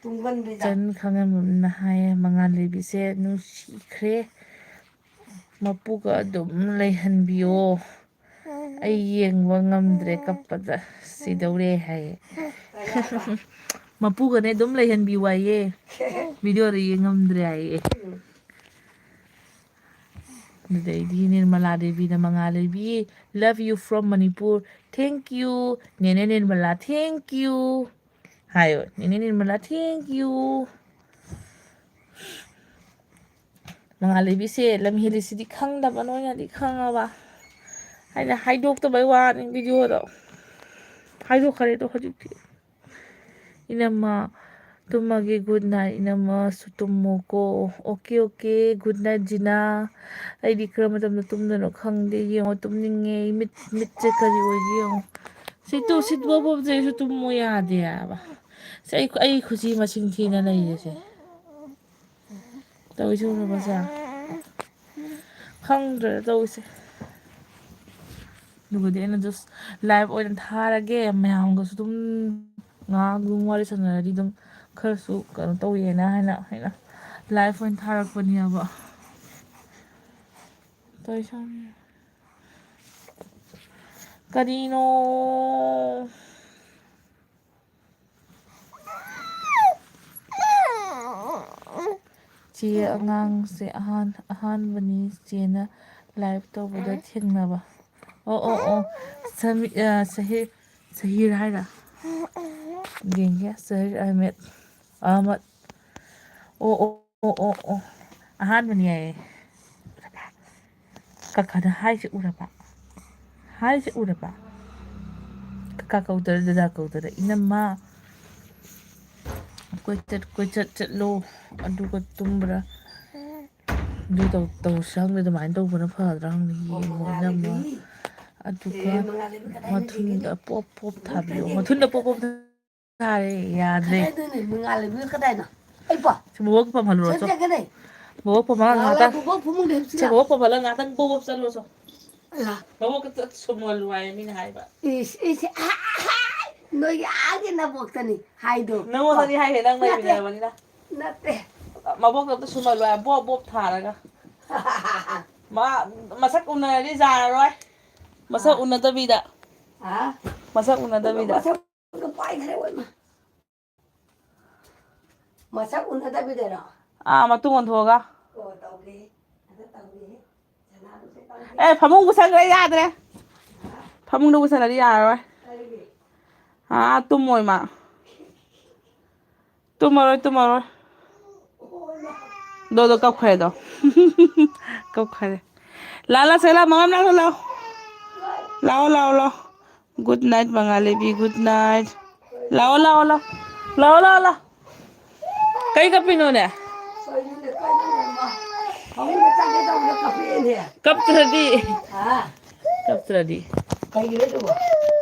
ꯇꯨꯡꯒꯟꯕꯤꯗ꯫ ꯆꯟ ꯈꯪꯉꯝꯅ ꯍꯥꯏꯌꯦ, "ꯃꯉꯥꯜ ꯂꯩꯕꯤꯁꯦ ꯅꯨꯡꯁꯤꯈ꯭ꯔꯦ꯫ ꯃꯄꯨꯒ ꯑꯗꯨꯝ ꯂꯩꯍꯟꯕꯤꯌꯣ꯫ ꯑꯩ ꯌꯦꯡꯕ ꯉꯝꯗ꯭ꯔꯦ, ꯀꯞꯄꯗ ꯁꯤꯗꯧꯔꯦ" ꯍꯥꯏꯌꯦ꯫ ꯃꯄꯨꯒꯅꯦ ꯑꯗꯨꯝ ꯂꯩꯍꯟꯕꯤꯌꯨ ꯍꯥꯏꯌꯦ꯫ Video ꯗ ꯌꯦꯡ ꯉꯝꯗ꯭ꯔꯦ ꯍꯥꯏꯌꯦ꯫ ꯑꯗꯨꯗꯩꯗꯤ ꯅꯤꯔꯃꯂꯥ ꯗꯦꯕꯤꯅ, "ꯃꯉꯥꯜ ꯂꯩꯕꯤ, love you from Manipur, thank you, ꯅꯦꯅꯦ ꯅꯤꯔꯃꯂꯥ, thank you" ꯍꯥꯏꯌꯣ, "ꯅꯦꯅꯦ ꯅꯤꯔꯃꯂꯥ, thank you"꯫ ꯃꯉꯥꯜ ꯂꯩꯕꯤꯁꯦ ꯂꯝ ꯍꯦꯜꯂꯤꯁꯤꯗꯤ ꯈꯪꯗꯕ ꯅꯣꯏꯅꯗꯤ ꯈꯪꯉꯕ? ꯑꯩꯅ ꯍꯥꯏꯗꯣꯛꯇꯕꯩ ꯋꯥꯅꯤ video ꯗꯣ꯫ ꯍꯥꯏꯗꯣꯛꯈ꯭ꯔꯦꯗꯣ ꯍꯧꯖꯤꯛꯇꯤ꯫ ꯏꯅꯝꯃ, ꯇꯨꯝꯃꯒꯦ, good night, ꯏꯅꯝꯃꯁꯨ ꯇꯨꯝꯃꯣꯀꯣ꯫ Okay, okay, good night, ꯖꯤꯅꯥ꯫ ꯑꯩꯗꯤ ꯀꯔꯝꯕ ꯃꯇꯝꯗ ꯇꯨꯝꯗꯣꯏꯅꯣ ꯈꯪꯗꯦ꯫ ꯌꯦꯡꯉꯣ, ꯇꯨꯝꯅꯤꯡꯉꯦ꯫ ꯑꯩ ꯃꯤꯠ, ꯃꯤꯠꯁꯦ ꯀꯔꯤ ꯑꯣꯏꯒꯦ ꯌꯦꯡꯉꯣ꯫ ꯁꯤ ꯇꯨ, ꯁꯤ ꯇꯨ, ꯕꯣꯕꯁꯦ ꯑꯩꯁꯨ ꯇꯨꯝꯃꯣ ꯌꯥꯗꯦ ꯍꯥꯏꯕ꯫ ꯁꯤ ꯑꯩ, ꯑꯩ ꯈꯨꯁꯤ ꯃꯁꯤꯡ ꯊꯤꯅ ꯂꯩꯔꯦꯁꯦ꯫ ꯇꯧꯔꯤꯁꯦ ꯎꯔꯕ ꯁꯦ? ꯈꯪꯗ꯭ꯔꯦꯗ ꯇꯧꯔꯤꯁꯦ꯫ ꯑꯗꯨꯒꯗꯤ ꯑꯩꯅ just live ꯑꯣꯏꯅ ꯊꯥꯔꯒꯦ, ꯃꯌꯥꯝꯒꯁꯨ ꯑꯗꯨꯝ ꯉꯥꯏꯍꯥꯛ ꯑꯗꯨꯝ ꯋꯥꯔꯤ ꯁꯥꯟꯅꯔꯗꯤ ꯑꯗꯨꯝ ꯈꯔꯁꯨ ꯀꯩꯅꯣ ꯇꯧꯋꯦꯅ ꯍꯥꯏꯅ ꯑꯩꯅ ꯂꯥꯏꯐ ꯑꯣꯏꯅ ꯊꯥꯔꯛꯄꯅꯦꯕ꯫ ꯇꯧꯔꯤꯁꯦ ꯌꯦꯡꯉꯨꯅꯦ꯫ ꯀꯔꯤꯅꯣ? ꯆꯦ, ꯑꯉꯥꯡꯁꯦ ꯑꯍꯥꯟ-, ꯑꯍꯥꯟꯕꯅꯤ ꯆꯦꯅ ꯂꯥꯏꯚ ꯇꯧꯕꯗ ꯊꯦꯡꯅꯕ꯫ ꯑꯣ, ꯑꯣ, ꯑꯣ꯫ ꯁꯃꯤ-, ꯑ, ꯁꯍꯤ-, ꯁꯍꯤꯔ ꯍꯥꯏꯔ? ꯌꯦꯡꯒꯦ꯫ ꯁꯍꯤꯔ ꯑꯍꯃꯦꯗ꯫ ꯑꯍꯃꯗ꯫ ꯑꯣ, ꯑꯣ, ꯑꯣ, ꯑꯣ, ꯑꯣ꯫ ꯑꯍꯥꯟꯕꯅꯤ ꯍꯥꯏꯌꯦ꯫ ꯀꯀꯥꯗ ꯍꯥꯏꯁꯦ ꯎꯔꯕ? ꯍꯥꯏꯁꯦ ꯎꯔꯕ? ꯀꯀꯥ ꯀꯧꯗꯔ, ꯗꯗꯥ ꯀꯧꯗꯔ, ꯏꯅꯝꯃ꯫ ꯀꯣꯏꯆꯠ, ꯀꯣꯏꯆꯠ ꯆꯠꯂꯣ꯫ ꯑꯗꯨꯒ ꯇꯨꯝꯕ꯭ꯔꯥ? ꯑꯗꯨ ꯇꯧ-, ꯇꯧꯁꯤ ꯈꯪꯗꯦ, ꯑꯗꯨꯃꯥꯏꯅ ꯇꯧꯕꯅ ꯐꯗ꯭ꯔꯥ ꯈꯪꯗꯦ꯫ ꯌꯦꯡꯉꯣ, ꯏꯅꯝꯃ꯫ ꯑꯗꯨꯒ ꯃꯊꯨꯟꯗ ꯄꯣꯞ ꯄꯣꯞ ꯊꯥꯕꯤꯌꯣ꯫ ꯃꯊꯨꯟꯗ ꯄꯣꯞ ꯄꯣꯞ ꯊꯥꯔꯦ, ꯌꯥꯗ꯭ꯔꯦ꯫ ꯀꯗꯥꯏꯗꯅꯣ? ꯃꯉꯥꯜꯂꯩꯃ ꯀꯗꯥꯏꯅꯣ? ꯑꯩ ꯄꯣ꯫ ꯁꯤ ꯕꯣꯕꯣꯛ ꯄꯝꯍꯜꯂꯨꯔꯣ, ꯆꯣ꯫ ꯆꯠꯀꯅꯤ꯫ ꯕꯣꯕꯣꯛ ꯄꯝꯍꯜꯂ ꯃꯉꯥꯜꯂꯩ ꯉꯥꯛꯇꯪ꯫ ꯕꯣꯕꯣꯛ ꯐꯃꯨꯡꯗ ꯁꯤ ꯍꯤꯞꯁꯤꯔꯣ? ꯕꯣꯕꯣꯛ ꯄꯝꯍꯜꯂ ꯉꯥꯛꯇꯪ ꯕꯣꯕꯣꯛ ꯆꯠꯂꯨꯔꯣ, ꯆꯣ꯫ ꯑꯂꯥ꯫ ꯕꯣꯕꯣꯛꯀ ꯆꯠ ꯁꯨꯝꯍꯜꯂꯨ ꯍꯥꯏꯌꯦ ꯃꯤꯅ ꯍꯥꯏꯕ꯫ ꯏꯁ, ꯏꯁ, ꯑꯥ, ꯑꯥ, ꯑꯥ, ꯅꯣꯏꯒꯤ ꯑꯥꯒꯤ ꯅꯕꯣꯛꯇꯅꯤ ꯍꯥꯏꯗꯣ꯫ ꯅꯉꯣꯟꯗꯗꯤ ꯍꯥꯏꯍꯦ, ꯅꯪ ꯅꯠꯇꯦ꯫ ꯂꯩꯃꯤꯟꯅꯔꯕꯅꯤꯅ꯫ ꯅꯠꯇꯦ꯫ ꯃꯕꯣꯛꯇꯣ ꯑꯝꯇ ꯁꯨꯝꯍꯜꯂꯣ ꯍꯥꯏ, ꯕꯣꯞ ꯕꯣꯞ ꯊꯥꯔꯒ꯫ ꯃꯥ ꯃꯁꯛ ꯎꯅꯔꯗꯤ ꯌꯥꯔꯔꯣꯏ꯫ ꯃꯁꯛ ꯑꯥ꯫ ꯎꯅꯗꯕꯤꯗ꯫ ꯑꯥ? ꯃꯁꯛ ꯎꯅꯗꯕꯤꯗ꯫ ꯃꯁꯛ ꯄꯥꯏꯈ꯭ꯔꯦ ꯑꯣꯏꯃ꯫ ꯃꯁꯛ ꯎꯅꯗꯕꯤꯗꯔꯣ? ꯑꯥ, ꯃꯇꯨꯡ ꯑꯣꯟꯊꯣꯛꯑꯒ꯫ ꯑꯣ, ꯇꯧꯒꯦ꯫ ꯑꯗ ꯇꯧꯒꯦ꯫ ꯁꯅꯥꯗꯨꯁꯨ ꯇꯧꯒꯦ꯫ ꯑꯦ, ꯐꯃꯨꯡ ꯄꯨꯁꯟꯈ꯭ꯔꯦ, ꯌꯥꯗ꯭ꯔꯦ꯫ ꯐꯃꯨꯡꯗ ꯄꯨꯁꯜꯂꯗꯤ ꯌꯥꯔꯔꯣꯏ꯫ ꯀꯔꯤꯒꯤ? ꯑꯥ, ꯇꯨꯝꯃꯣꯏ ꯃꯥ꯫ ꯇꯨꯝꯃꯔꯣꯏ, ꯇꯨꯝꯃꯔꯣꯏ꯫ ꯗꯣ, ꯗꯣ, ꯀꯞꯈ꯭ꯔꯦ ꯗꯣ꯫ ꯀꯞꯈ꯭ꯔꯦ꯫ ꯂꯥ, ꯂꯥ, ꯁꯦ, ꯂꯥ, ꯃꯉꯝ ꯂꯥ, ꯂꯥ, ꯂꯥ꯫ ꯂꯥꯛꯑꯣ, ꯂꯥꯛꯑꯣ, ꯂꯥꯛꯑꯣ꯫ Good night, ꯃꯉꯥꯂꯩꯕꯤ, good night꯫ ꯂꯥꯛꯑꯣ, ꯂꯥꯛꯑꯣ, ꯂꯥꯛꯑꯣ꯫ ꯂꯥꯛꯑꯣ, ꯂꯥꯛꯑꯣ, ꯂꯥꯛꯑꯣ꯫ ꯀꯩ ꯀꯞꯄꯤꯅꯣꯅꯦ? ꯀꯞꯇ꯭ꯔꯗꯤ꯫ ꯍꯥ? ꯀꯞꯇ꯭ꯔꯗꯤ꯫ ꯀꯩꯒꯤꯅꯣ ꯑꯗꯨꯕꯣ?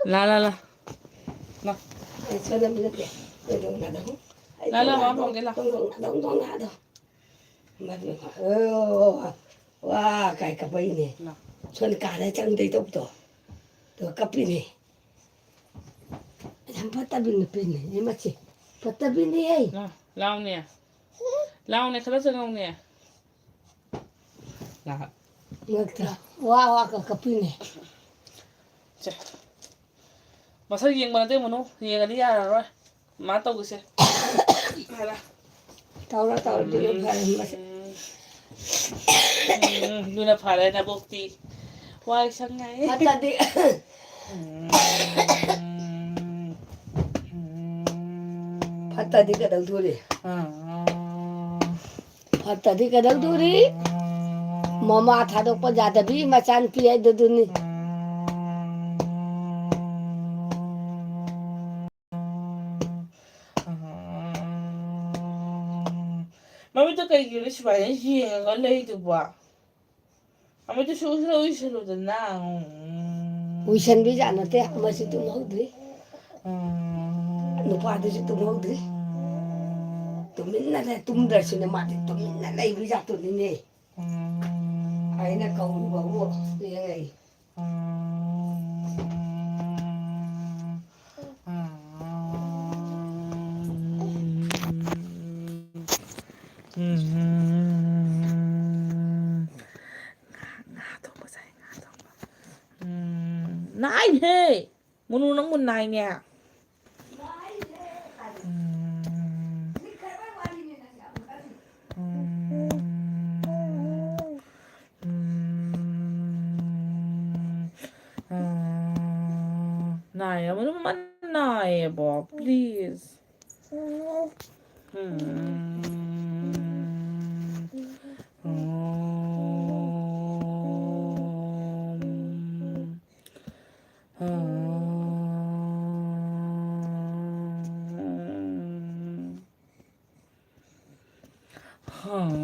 ꯂꯥ, ꯂꯥ, ꯂꯥ꯫ ꯂꯥ꯫ ꯑꯩ ꯁꯣꯏꯗꯅ ꯅꯠꯇꯦ꯫ ꯂꯥ, ꯂꯥ, ꯃꯥ ꯐꯝꯒꯦ, ꯂꯥ꯫ ꯇꯣꯡ, ꯇꯣꯡ, ꯇꯣꯡ, ꯇꯣꯡ, ꯇꯣꯡ꯫ ꯃꯗꯨ, ꯑꯣ, ꯋꯥ ꯀꯥꯏ ꯀꯞꯄꯛꯏꯅꯦ꯫ ꯂꯥ꯫ ꯁꯣꯝ ꯀꯥꯗ ꯆꯪꯗꯩ ꯇꯧꯕꯗꯣ꯫ ꯑꯗꯨꯒ ꯀꯞꯄꯤꯅꯦ꯫ ꯐꯠꯇꯕꯤ ꯅꯨꯄꯤꯅꯦ, ꯏꯃꯥꯁꯤ꯫ ꯐꯠꯇꯕꯤꯅꯦ, ꯑꯩ꯫ ꯂꯥꯎ-, ꯂꯥꯎꯅꯦ꯫ ꯂꯥꯎꯅꯦ, ꯈꯔ ꯆꯪꯉꯧꯅꯦ꯫ ꯂꯥꯛ꯫ ꯉꯛꯇ꯫ ꯋꯥ, ꯋꯥ ꯀ-, ꯀꯞꯄꯤꯅꯦ꯫ ꯁꯦ꯫ ꯃꯁꯛ ꯌꯦꯡꯕ ꯅꯠꯇꯦ, ꯃꯨꯅꯨ꯫ ꯌꯦꯡꯉꯗꯤ ꯌꯥꯔꯔꯣꯏ꯫ ꯃꯥ ꯇꯧꯒꯤꯁꯦ꯫ ꯍꯥꯏꯔ꯫ ꯇꯧꯔꯣ, ꯇꯧꯔꯣ, ꯑꯗꯨꯅ ꯐꯔꯦ꯫ ꯃꯁꯛ ꯎꯝ, ꯎꯝ, ꯑꯗꯨꯅ ꯐꯔꯦ, ꯅꯕꯣꯛꯇꯤ꯫ ꯋꯥꯏ ꯁꯪꯉꯦ꯫ ꯐꯠꯇꯗꯤ꯫ ꯎꯝ, ꯎꯝ꯫ ꯐꯠꯇꯗꯤ ꯀꯩꯗꯧꯗꯣꯔꯤ? ꯎꯝ꯫ ꯐꯠꯇꯗꯤ ꯀꯩꯗꯧꯗꯣꯔꯤ? ꯎꯝ꯫ ꯃꯃꯥ ꯊꯥꯗꯣꯛꯄ ꯌꯥꯗꯕꯤ ꯃꯆꯥꯅꯨꯄꯤ ꯍꯥꯏꯗꯨꯗꯨꯅꯤ꯫ ꯎꯝ꯫ ꯎꯝ꯫ ꯃꯃꯤꯠꯇꯣ ꯀꯩꯒꯤꯅꯣ ꯁꯨꯃꯥꯏꯅ ꯌꯦꯡꯉꯒ ꯂꯩꯗꯨꯕꯣ? ꯃꯃꯤꯠꯇꯨ ꯁꯨ-, ꯁꯨ-, ꯎꯏꯁꯜꯂꯨꯗꯅ꯫ ꯎꯝ꯫ ꯎꯏꯁꯟꯕꯤꯖꯥꯠ ꯅꯠꯇꯦ, ꯃꯁꯤ ꯇꯨꯝꯍꯧꯗ꯭ꯔꯤ꯫ ꯎꯝ꯫ ꯅꯨꯄꯥꯗꯨꯁꯨ ꯇꯨꯝꯍꯧꯗ꯭ꯔꯤ꯫ ꯇꯨꯃꯤꯟꯅ ꯂꯩ, ꯇꯨꯝꯗ꯭ꯔꯁꯨꯅꯦ, ꯃꯥꯗꯤ ꯇꯨꯃꯤꯟꯅ ꯂꯩꯕꯤ ꯖꯥꯠꯇꯨꯅꯤꯅꯦ꯫ ꯎꯝ꯫ ꯑꯩꯅ ꯀꯧꯔꯨꯕꯕꯨ ꯌꯦꯡꯉꯛꯏ꯫ ꯎꯝ꯫ ꯎꯝ꯫ ꯎꯝ꯫ ꯉꯥ, ꯉꯥ ꯊꯣꯡꯕ ꯆꯥꯏ, ꯉꯥ ꯊꯣꯡꯕ꯫ ꯎꯝ꯫ ꯅꯥꯏꯍꯦ! ꯃꯨꯅꯨ, ꯅꯪꯕꯨ ꯅꯥꯏꯅꯦ꯫ ꯎꯝ꯫ ꯎꯝ꯫ ꯎꯝ꯫ ꯎꯝ꯫ ꯅꯥꯏꯌꯦ, ꯃꯨꯅꯨ, ꯃꯃꯥ ꯅꯥꯏꯌꯦꯕꯣ, please꯫ ꯎꯝ꯫ ꯎꯝ꯫ ꯎꯝ꯫ ꯍꯝ꯫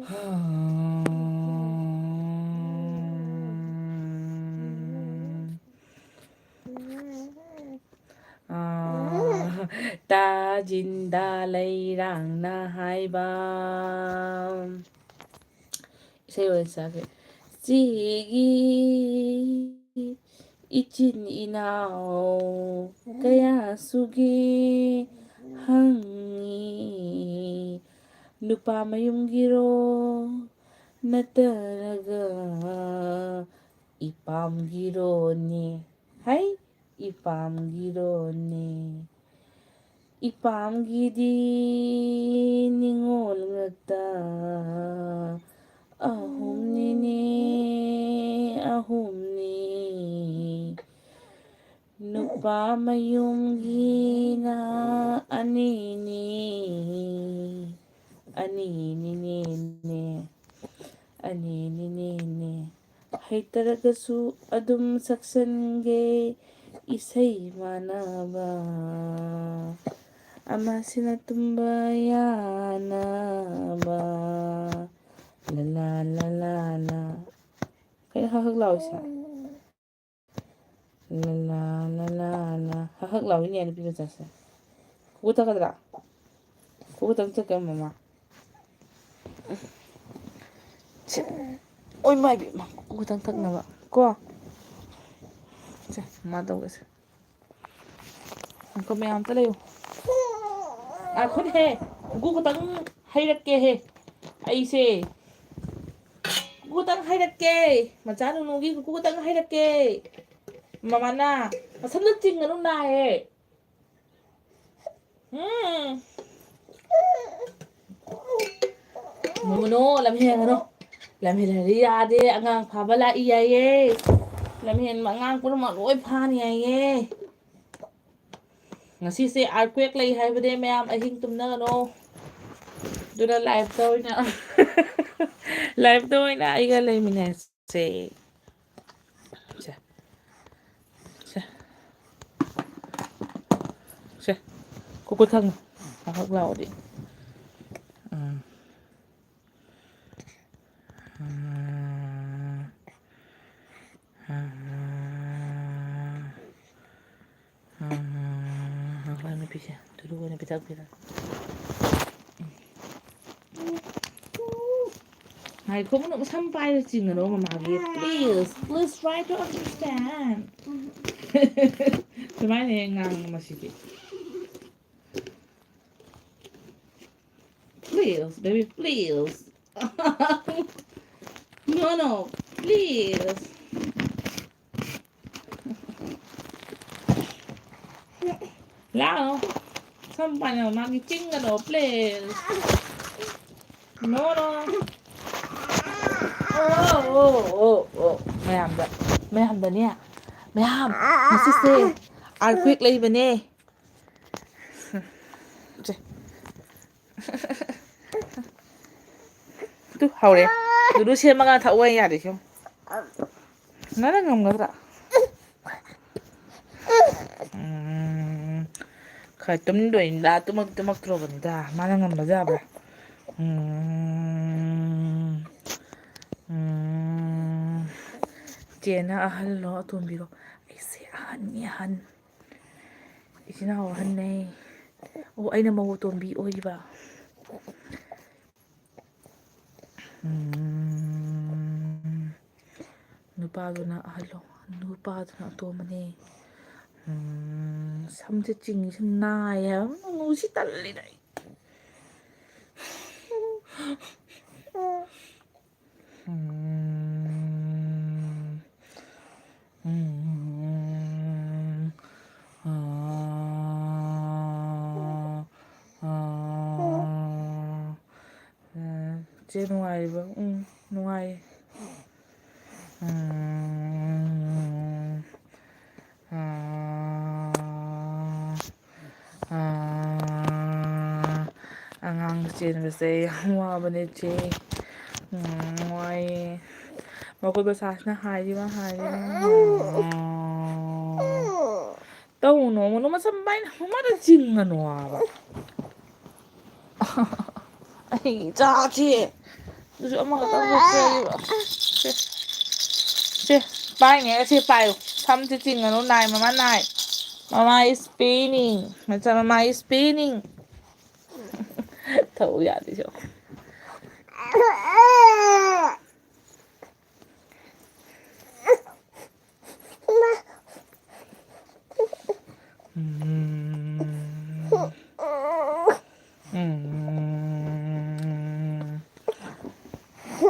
ꯍꯝ꯫ ꯑꯥ, ꯇꯥ ꯖꯤꯟꯗꯥ ꯂꯩꯔꯥꯡꯅ ꯍꯥꯏꯕ꯫ ꯏꯁꯩ ꯑꯣꯏꯅ ꯁꯛꯑꯒꯦ꯫ ꯏꯆꯦꯒꯤ ꯏꯆꯤꯟ ꯏꯅꯥꯎ ꯀꯌꯥ ꯁꯨꯒꯦ ꯍꯪꯉꯤ꯫ ꯅꯨꯄꯥ ꯃꯌꯨꯝꯒꯤꯔꯣ ꯅꯠꯇ꯭ꯔꯒ ꯏꯄꯥꯝꯒꯤꯔꯣꯅꯦ? ꯍꯩ, ꯏꯄꯥꯝꯒꯤꯔꯣꯅꯦ? ꯏꯄꯥꯝꯒꯤꯗꯤ ꯅꯤꯉꯣꯜ ꯉꯥꯛꯇ ꯑꯍꯨꯝꯅꯤꯅꯦ, ꯑꯍꯨꯝꯅꯤ꯫ ꯅꯨꯄꯥ ꯃꯌꯨꯝꯒꯤꯅ ꯑꯅꯤꯅꯤ, ꯑꯅꯤꯅꯤꯅꯦꯅꯦ, ꯑꯅꯤꯅꯤꯅꯦꯅꯦ꯫ ꯍꯩꯇ꯭ꯔꯒꯁꯨ ꯑꯗꯨꯝ ꯁꯛꯆꯟꯒꯦ ꯏꯁꯩ ꯃꯥꯟꯅꯕ, ꯑꯃꯁꯤꯅ ꯇꯨꯝꯕ ꯌꯥꯅꯕ꯫ ꯂꯂꯥ, ꯂꯂꯥ, ꯂꯥ꯫ ꯀꯩꯅꯣ ꯍꯛ ꯍꯛ ꯂꯥꯎꯔꯤꯁꯦ? ꯂꯂꯥ, ꯂꯂꯥ, ꯂꯥ꯫ ꯍꯛ ꯍꯛ ꯂꯥꯎꯔꯤꯅꯦ ꯅꯨꯄꯤ ꯃꯆꯥꯁꯦ꯫ ꯈꯨꯒꯨ ꯊꯛꯀꯗ꯭ꯔꯥ? ꯈꯨꯒꯨ ꯊꯛ ꯆꯠꯀꯦ ꯃꯃꯥ꯫ ꯁꯦ꯫ ꯑꯣꯏ ꯃꯥ ꯏꯕꯦꯝꯃ, ꯈꯨꯒꯨ ꯊꯛ ꯊꯛꯅꯕ ꯀꯣ꯫ ꯁꯦ, ꯃꯥ ꯇꯧꯒꯦꯁꯦ꯫ ꯑꯪꯀ ꯃꯌꯥꯝ ꯑꯝꯇ ꯂꯩꯌꯨ꯫ ꯉꯥꯏꯈꯣꯅꯦꯍꯦ, ꯈꯨꯒꯨ ꯈꯇꯪ ꯍꯩꯔꯛꯀꯦꯍꯦ꯫ ꯑꯩꯁꯦ ꯈꯨꯒꯨ ꯈꯇꯪ ꯍꯩꯔꯛꯀꯦ꯫ ꯃꯆꯥ ꯅꯨꯅꯨꯒꯤ ꯈꯨꯒꯨ ꯈꯇꯪ ꯍꯩꯔꯛꯀꯦ꯫ ꯃꯃꯥꯅ ꯃꯁꯝꯗꯣ ꯆꯤꯡꯒꯅꯨ, ꯅꯥꯏꯌꯦ꯫ ꯎꯝ꯫ ꯃꯨꯅꯨ, ꯂꯝ ꯍꯦꯟꯒꯅꯨ꯫ ꯂꯝ ꯍꯦꯜꯂꯗꯤ ꯌꯥꯗꯦ꯫ ꯑꯉꯥꯡ ꯐꯥꯕ ꯂꯥꯛꯏ ꯍꯥꯏꯌꯦ꯫ ꯂꯝ ꯍꯦꯟꯕ ꯑꯉꯥꯡ ꯄꯨꯝꯅꯃꯛ ꯂꯣꯏ ꯐꯥꯅꯤ ꯍꯥꯏꯌꯦ꯫ ꯉꯁꯤꯁꯦ earthquake ꯂꯩ ꯍꯥꯏꯕꯅꯦ ꯃꯌꯥꯝ, ꯑꯍꯤꯡ ꯇꯨꯝꯅꯒꯅꯣ꯫ ꯑꯗꯨꯅ live ꯇ ꯑꯣꯏꯅ, live ꯇ ꯑꯣꯏꯅ ꯑꯩꯒ ꯂꯩꯃꯤꯟꯅꯁꯦ꯫ ꯁꯦ꯫ ꯁꯦ꯫ ꯁꯦ꯫ ꯈꯨꯀꯨ ꯊꯛꯅ꯫ ꯉꯥꯏꯍꯥꯛ ꯂꯥꯎꯗꯤ꯫ ꯎꯝ꯫ ꯎꯝ꯫ ꯎꯝ꯫ ꯎꯝ꯫ ꯉꯥꯏꯈꯣ, ꯅꯨꯄꯤꯁꯦ꯫ ꯇꯨꯂꯨ ꯑꯣꯏꯅ ꯄꯤꯊꯛꯄꯤꯔꯣ꯫ ꯎꯝ꯫ ꯉꯥꯏꯈꯣ, ꯃꯅꯨꯡ ꯁꯝ ꯄꯥꯏꯔ ꯆꯤꯡꯒꯅꯣ ꯃꯃꯥꯒꯤ꯫ Please, please try to understand. ꯁꯨꯃꯥꯏꯅ ꯍꯦꯛ ꯉꯥꯡꯉꯤ ꯃꯁꯤꯗꯤ꯫ Please, baby, please. No, no, please. ꯂꯥꯛꯑꯣ꯫ ꯁꯝ ꯄꯥꯏꯅꯕ ꯃꯥꯒꯤ ꯆꯤꯡꯒꯅꯣ, please. No, no. ꯑꯣ, ꯑꯣ, ꯑꯣ, ꯑꯣ꯫ ꯃꯌꯥꯝꯗ, ꯃꯌꯥꯝꯗꯅꯦ꯫ ꯃꯌꯥꯝ, ꯉꯁꯤꯁꯦ earthquake ꯂꯩꯕꯅꯦ꯫ ꯁꯦ꯫ ꯇꯨ, ꯍꯧꯔꯦ꯫ ꯂꯨꯗꯨ ꯁꯦꯝꯃꯒ ꯊꯛꯑꯣ ꯌꯥꯗꯦ, ꯁꯦꯝꯃꯨ꯫ ꯅꯪꯅ ꯉꯝꯒꯗ꯭ꯔꯥ? ꯎꯝ, ꯈꯔ ꯇꯨꯝꯗꯣꯏꯅꯤꯗ, ꯇꯨꯝꯃꯛ-, ꯇꯨꯝꯃꯛꯇ꯭ꯔꯣꯕꯅꯤꯗ꯫ ꯃꯥꯅ ꯉꯝꯕꯁꯨ ꯌꯥꯕ꯭ꯔꯥ? ꯎꯝ, ꯎꯝ, ꯆꯦꯅ ꯑꯍꯜꯂꯣ ꯑꯇꯣꯝꯕꯤꯔꯣ? ꯑꯩꯁꯦ ꯑꯍꯟꯅꯤ, ꯑꯍꯟ꯫ ꯏꯆꯤꯟ ꯏꯅꯥꯎ ꯑꯍꯟꯅꯦ꯫ ꯑꯣ, ꯑꯩꯅ ꯃꯧ ꯑꯇꯣꯝꯕꯤ ꯑꯣꯏꯕ꯫ ꯎꯝ, ꯅꯨꯄꯥꯗꯨꯅ ꯑꯍꯜꯂꯣ? ꯅꯨꯄꯥꯗꯨꯅ ꯑꯇꯣꯝꯕꯅꯦ꯫ ꯎꯝ, ꯁꯝꯁꯦ ꯆꯤꯡꯉꯤꯁꯦ ꯅꯥꯏ ꯍꯥꯏꯕ꯫ ꯅꯨꯡꯁꯤ ꯇꯜꯂꯤꯗ ꯑꯩ꯫ ꯎꯝ꯫ ꯎꯝ꯫ ꯑꯥ꯫ ꯑꯥ꯫ ꯎꯝ꯫ ꯆꯦ ꯅꯨꯡꯉꯥꯏꯔꯤꯕꯣ? ꯎꯝ, ꯅꯨꯡꯉꯥꯏꯌꯦ꯫ ꯎꯝ꯫ ꯑꯥ꯫ ꯑꯥ, ꯑꯉꯥꯡ ꯆꯦꯟꯕꯁꯦ ꯌꯥꯝ ꯋꯥꯕꯅꯦ, ꯆꯦ꯫ ꯎꯝ, ꯋꯥꯏꯌꯦ꯫ ꯃꯈꯣꯏ ꯃꯁꯥꯁꯤꯅ ꯍꯥꯏꯔꯤꯕ, ꯍꯥꯏꯔꯤꯕ꯫ ꯇꯧꯅꯣ, ꯃꯅꯨ ꯃꯁꯝ ꯃꯥꯏꯅ ꯃꯃꯥꯗ ꯆꯤꯡꯉꯅꯣ ꯍꯥꯏꯕ꯫ ꯑꯩ ꯏꯆꯥꯁꯤ꯫ ꯑꯗꯨꯁꯨ ꯑꯃꯈꯛꯇꯪ ꯄꯣꯛꯆꯔꯤꯕ꯫ ꯁꯦ, ꯁꯦ, ꯄꯥꯏꯅꯦ, ꯑꯁꯤ ꯄꯥꯏꯌꯨ꯫ ꯁꯝꯁꯦ ꯆꯤꯡꯉꯅꯨ, ꯅꯥꯏ, ꯃꯃꯥ ꯅꯥꯏ꯫ ꯃꯃꯥ is paining꯫ ꯃꯆꯥ, ꯃꯃꯥ is paining꯫ ꯊꯧ ꯌꯥꯗꯦ, ꯁꯦ꯫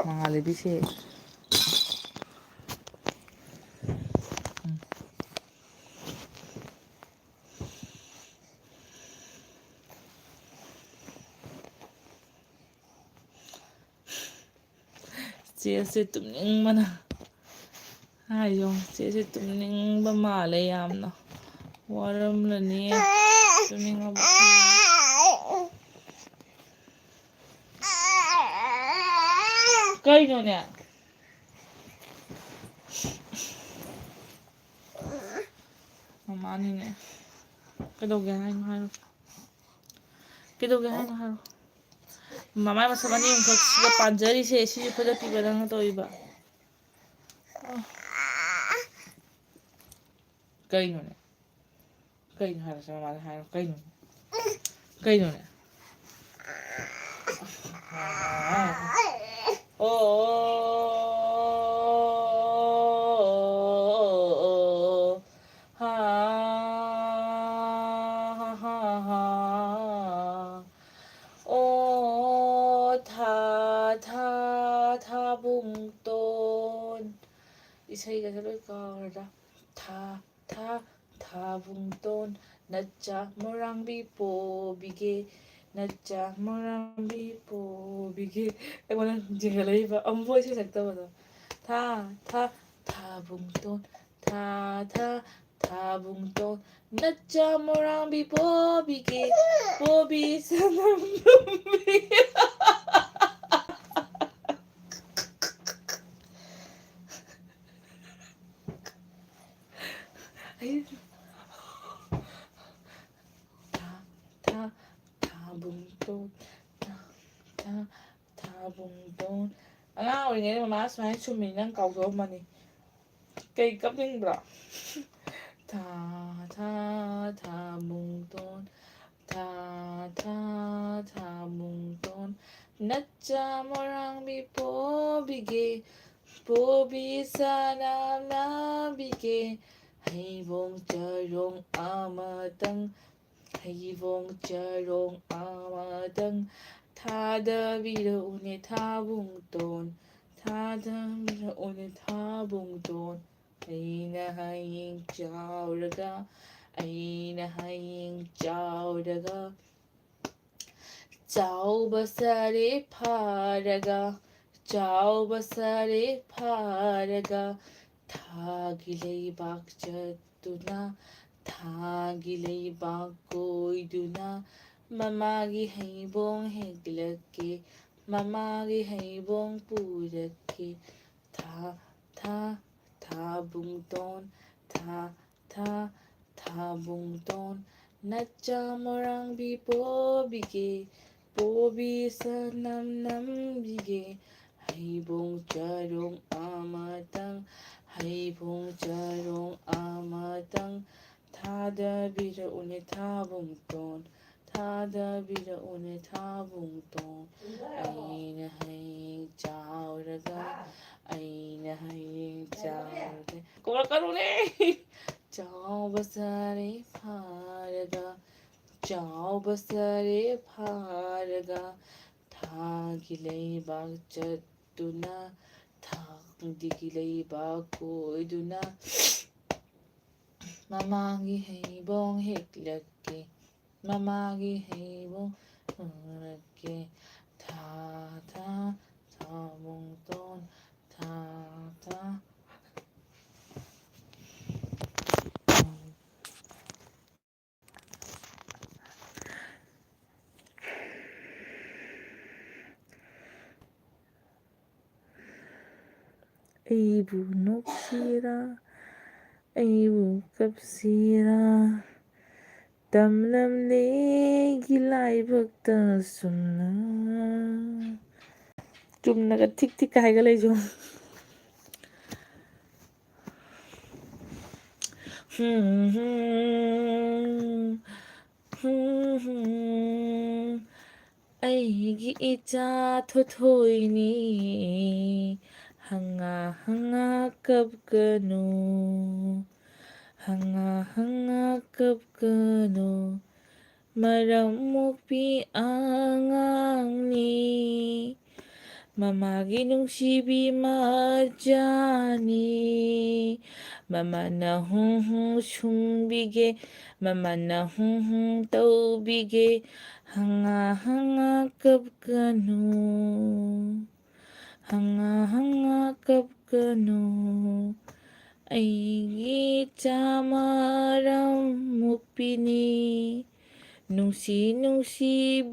ꯃꯉꯥꯜ ꯂꯩꯕꯤꯁꯦ꯫ ꯎꯝ꯫ ꯆꯦꯁꯦ ꯇꯨꯝꯅꯤꯡꯕꯅ꯫ ꯍꯥꯏꯌꯣ, ꯆꯦꯁꯦ ꯇꯨꯝꯅꯤꯡꯕ ꯃꯥꯜꯂꯦ ꯌꯥꯝꯅ꯫ ꯋꯥꯔꯝꯂꯅꯤ꯫ ꯇꯨꯝꯅꯤꯡꯉꯕ? ꯀꯩꯅꯣꯅꯦ? ꯃꯃꯥꯅꯤꯅꯦ꯫ ꯀꯩꯗꯧꯒꯦ ꯍꯥꯏꯅꯣ ꯍꯥꯏꯔꯣ꯫ ꯀꯩꯗꯧꯒꯦ ꯍꯥꯏꯅꯣ ꯍꯥꯏꯔꯣ꯫ ꯃꯃꯥꯏ ꯃꯁꯝ ꯑꯅꯤ ꯑꯃꯈꯛ ꯁꯤꯗ ꯄꯥꯟꯖꯔꯤꯁꯦ, ꯁꯤꯁꯨ ꯐꯣꯏꯗꯠꯄꯤꯕ ꯅꯪꯅ ꯇꯧꯔꯤꯕ꯫ ꯀꯩꯅꯣꯅꯦ? ꯀꯩꯅꯣ ꯍꯥꯏꯔꯣꯁꯦ, ꯃꯃꯥꯗ ꯍꯥꯏꯔꯣ꯫ ꯀꯩꯅꯣ? ꯀꯩꯅꯣꯅꯦ? ꯑꯣ, ꯍꯥ, ꯍꯥ, ꯍꯥ, ꯍꯥ꯫ ꯑꯣ ꯊꯥ, ꯊꯥ, ꯊꯥꯕꯨꯡꯇꯣꯟ꯫ ꯏꯁꯩꯒꯁꯦ ꯂꯣꯏ ꯀꯥꯎꯔꯦꯗ꯫ ꯊꯥ, ꯊꯥ, ꯊꯥꯕꯨꯡꯇꯣꯟ, ꯅꯆꯥ ꯃꯣꯔꯥꯡꯕꯤ ꯄꯣꯕꯤꯒꯦ, ꯅꯆꯥ ꯃꯣꯔꯥꯡꯕꯤ ꯄꯣꯕꯤꯒꯦ꯫ ꯑꯩꯉꯣꯟꯗ ꯆꯤꯡꯈꯠꯂꯛꯏꯕ ꯑꯃꯨꯛꯐꯥꯎ ꯏꯁꯩ ꯁꯛꯇꯕꯗꯣ꯫ ꯊꯥ, ꯊꯥ, ꯊꯥꯕꯨꯡꯇꯣꯟ, ꯊꯥ, ꯊꯥ, ꯊꯥꯕꯨꯡꯇꯣꯟ, ꯅꯆꯥ ꯃꯣꯔꯥꯡꯕꯤ ꯄꯣꯕꯤꯒꯦ, ꯄꯣꯕꯤ ꯁꯅꯥ ꯄꯣꯕꯤ꯫ ꯑꯩ ꯊꯥ, ꯊꯥ, ꯊꯥꯕꯨꯡꯇꯣꯟ, ꯊꯥ, ꯊꯥ, ꯊꯥꯕꯨꯡꯇꯣꯟ꯫ ꯑꯉꯥꯡ ꯑꯣꯏꯔꯤꯉꯩꯗ ꯃꯃꯥ ꯁꯨꯃꯥꯏꯅ ꯁꯨꯝꯃꯤ, ꯅꯪ ꯀꯥꯎꯊꯣꯛꯑꯝꯃꯅꯤ꯫ ꯀꯩ ꯀꯞꯅꯤꯡꯕ꯭ꯔꯣ? ꯊꯥ, ꯊꯥ, ꯊꯥꯕꯨꯡꯇꯣꯟ, ꯊꯥ, ꯊꯥ, ꯊꯥꯕꯨꯡꯇꯣꯟ, ꯅꯆꯥ ꯃꯣꯔꯥꯡꯕꯤ ꯄꯣꯕꯤꯒꯦ, ꯄꯣꯕꯤ ꯁꯅꯥ ꯅꯥꯕꯤꯒꯦ, ꯍꯩꯕꯣꯡ ꯆꯔꯣꯡ ꯑꯃꯇꯪ, ꯍꯩꯕꯣꯡ ꯆꯔꯣꯡ ꯑꯃꯇꯪ, ꯊꯥꯗꯕꯤꯔꯛꯎꯅꯦ ꯊꯥꯕꯨꯡꯇꯣꯟ, ꯊꯥꯗꯕꯤꯔꯛꯎꯅꯦ ꯊꯥꯕꯨꯡꯇꯣꯟ꯫ ꯑꯩꯅ ꯍꯌꯦꯡ ꯆꯥꯎꯔꯒ, ꯑꯩꯅ ꯍꯌꯦꯡ ꯆꯥꯎꯔꯒ, ꯆꯥꯎꯕ ꯁꯥꯔꯦ ꯐꯥꯔꯒ, ꯆꯥꯎꯕ ꯁꯥꯔꯦ ꯐꯥꯔꯒ, ꯊꯥꯒꯤ ꯂꯩꯕꯥꯛ ꯆꯠꯇꯨꯅ, ꯊꯥꯒꯤ ꯂꯩꯕꯥꯛ ꯀꯣꯏꯗꯨꯅ, ꯃꯃꯥꯒꯤ ꯍꯩꯕꯣꯡ ꯍꯦꯛꯂꯛꯀꯦ, ꯃꯃꯥꯒꯤ ꯍꯩꯕꯣꯡ ꯄꯨꯔꯛꯀꯦ꯫ ꯊꯥ, ꯊꯥ, ꯊꯥꯕꯨꯡꯇꯣꯟ, ꯊꯥ, ꯊꯥ, ꯊꯥꯕꯨꯡꯇꯣꯟ, ꯅꯆꯥ ꯃꯣꯔꯥꯡꯕꯤ ꯄꯣꯕꯤꯒꯦ, ꯄꯣꯕꯤ ꯁꯅꯝ ꯅꯝꯕꯤꯒꯦ, ꯍꯩꯕꯣꯡ ꯆꯔꯣꯡ ꯑꯃꯇꯪ, ꯍꯩꯕꯣꯡ ꯆꯔꯣꯡ ꯑꯃꯇꯪ, ꯊꯥꯗꯕꯤꯔꯛꯎꯅꯦ ꯊꯥꯕꯨꯡꯇꯣꯟ, ꯊꯥꯗꯕꯤꯔꯛꯎꯅꯦ ꯊꯥꯕꯨꯡꯇꯣꯟ꯫ ꯑꯩꯅ ꯍꯌꯦꯡ ꯆꯥꯎꯔꯒ, ꯑꯩꯅ ꯍꯌꯦꯡ ꯆꯥꯎꯔꯒ, ꯀꯧꯔꯛꯀꯅꯨꯅꯦ꯫ ꯆꯥꯎꯕ ꯁꯥꯔꯦ ꯐꯥꯔꯒ, ꯆꯥꯎꯕ ꯁꯥꯔꯦ ꯐꯥꯔꯒ, ꯊꯥꯒꯤ ꯂꯩꯕꯥꯛ ꯆꯠꯇꯨꯅ, ꯊꯥꯒꯤ ꯂꯩꯕꯥꯛ ꯀꯣꯏꯗꯨꯅ, ꯃꯃꯥꯒꯤ ꯍꯩꯕꯣꯡ ꯍꯦꯛꯂꯛꯀꯦ, ꯃꯃꯥꯒꯤ ꯍꯩꯕꯣꯡ ꯍꯦꯛꯂꯛꯀꯦ꯫ ꯊꯥ, ꯊꯥ, ꯊꯥꯕꯨꯡꯇꯣꯟ, ꯊꯥ, ꯊꯥ꯫ ꯑꯩꯕꯨ ꯅꯣꯛꯁꯤꯔꯥ, ꯑꯩꯕꯨ ꯀꯞꯁꯤꯔꯥ, ꯇꯝꯂꯝꯂꯦ ꯑꯩꯒꯤ ꯂꯥꯏꯕꯛꯇ ꯁꯨꯝꯅ꯫ ꯆꯨꯝꯅꯒ ꯊꯤꯛ ꯊꯤꯛꯀ ꯍꯥꯏꯒꯠꯂꯛꯏꯁꯦ꯫ ꯍꯨꯝ, ꯍꯨꯝ, ꯍꯨꯝ, ꯍꯨꯝ꯫ ꯑꯩꯒꯤ ꯏꯆꯥ ꯊꯣꯏꯊꯣꯏꯅꯤ, ꯍꯪꯉꯥ ꯍꯪꯉꯥ ꯀꯞꯀꯅꯨ, ꯍꯪꯉꯥ ꯍꯪꯉꯥ ꯀꯞꯀꯅꯨ꯫ ꯃꯔꯝ ꯃꯣꯛꯄꯤ ꯑꯉꯥꯡꯅꯤ꯫ ꯃꯃꯥꯒꯤ ꯅꯨꯡꯁꯤꯕꯤ ꯃꯆꯥꯅꯤ꯫ ꯃꯃꯥꯅ ꯍꯨꯝ ꯍꯨꯝ ꯁꯨꯝꯕꯤꯒꯦ, ꯃꯃꯥꯅ ꯍꯨꯝ ꯍꯨꯝ ꯇꯧꯕꯤꯒꯦ꯫ ꯍꯉꯥ ꯍꯉꯥ ꯀꯞꯀꯅꯨ, ꯍꯉꯥ ꯍꯉꯥ ꯀꯞꯀꯅꯨ꯫ ꯑꯩꯒꯤ ꯏꯆꯥ ꯃꯔꯝ ꯃꯣꯛꯄꯤꯅꯤ, ꯅꯨꯡꯁꯤ ꯅꯨꯡꯁꯤꯕꯤꯅꯤꯗ꯫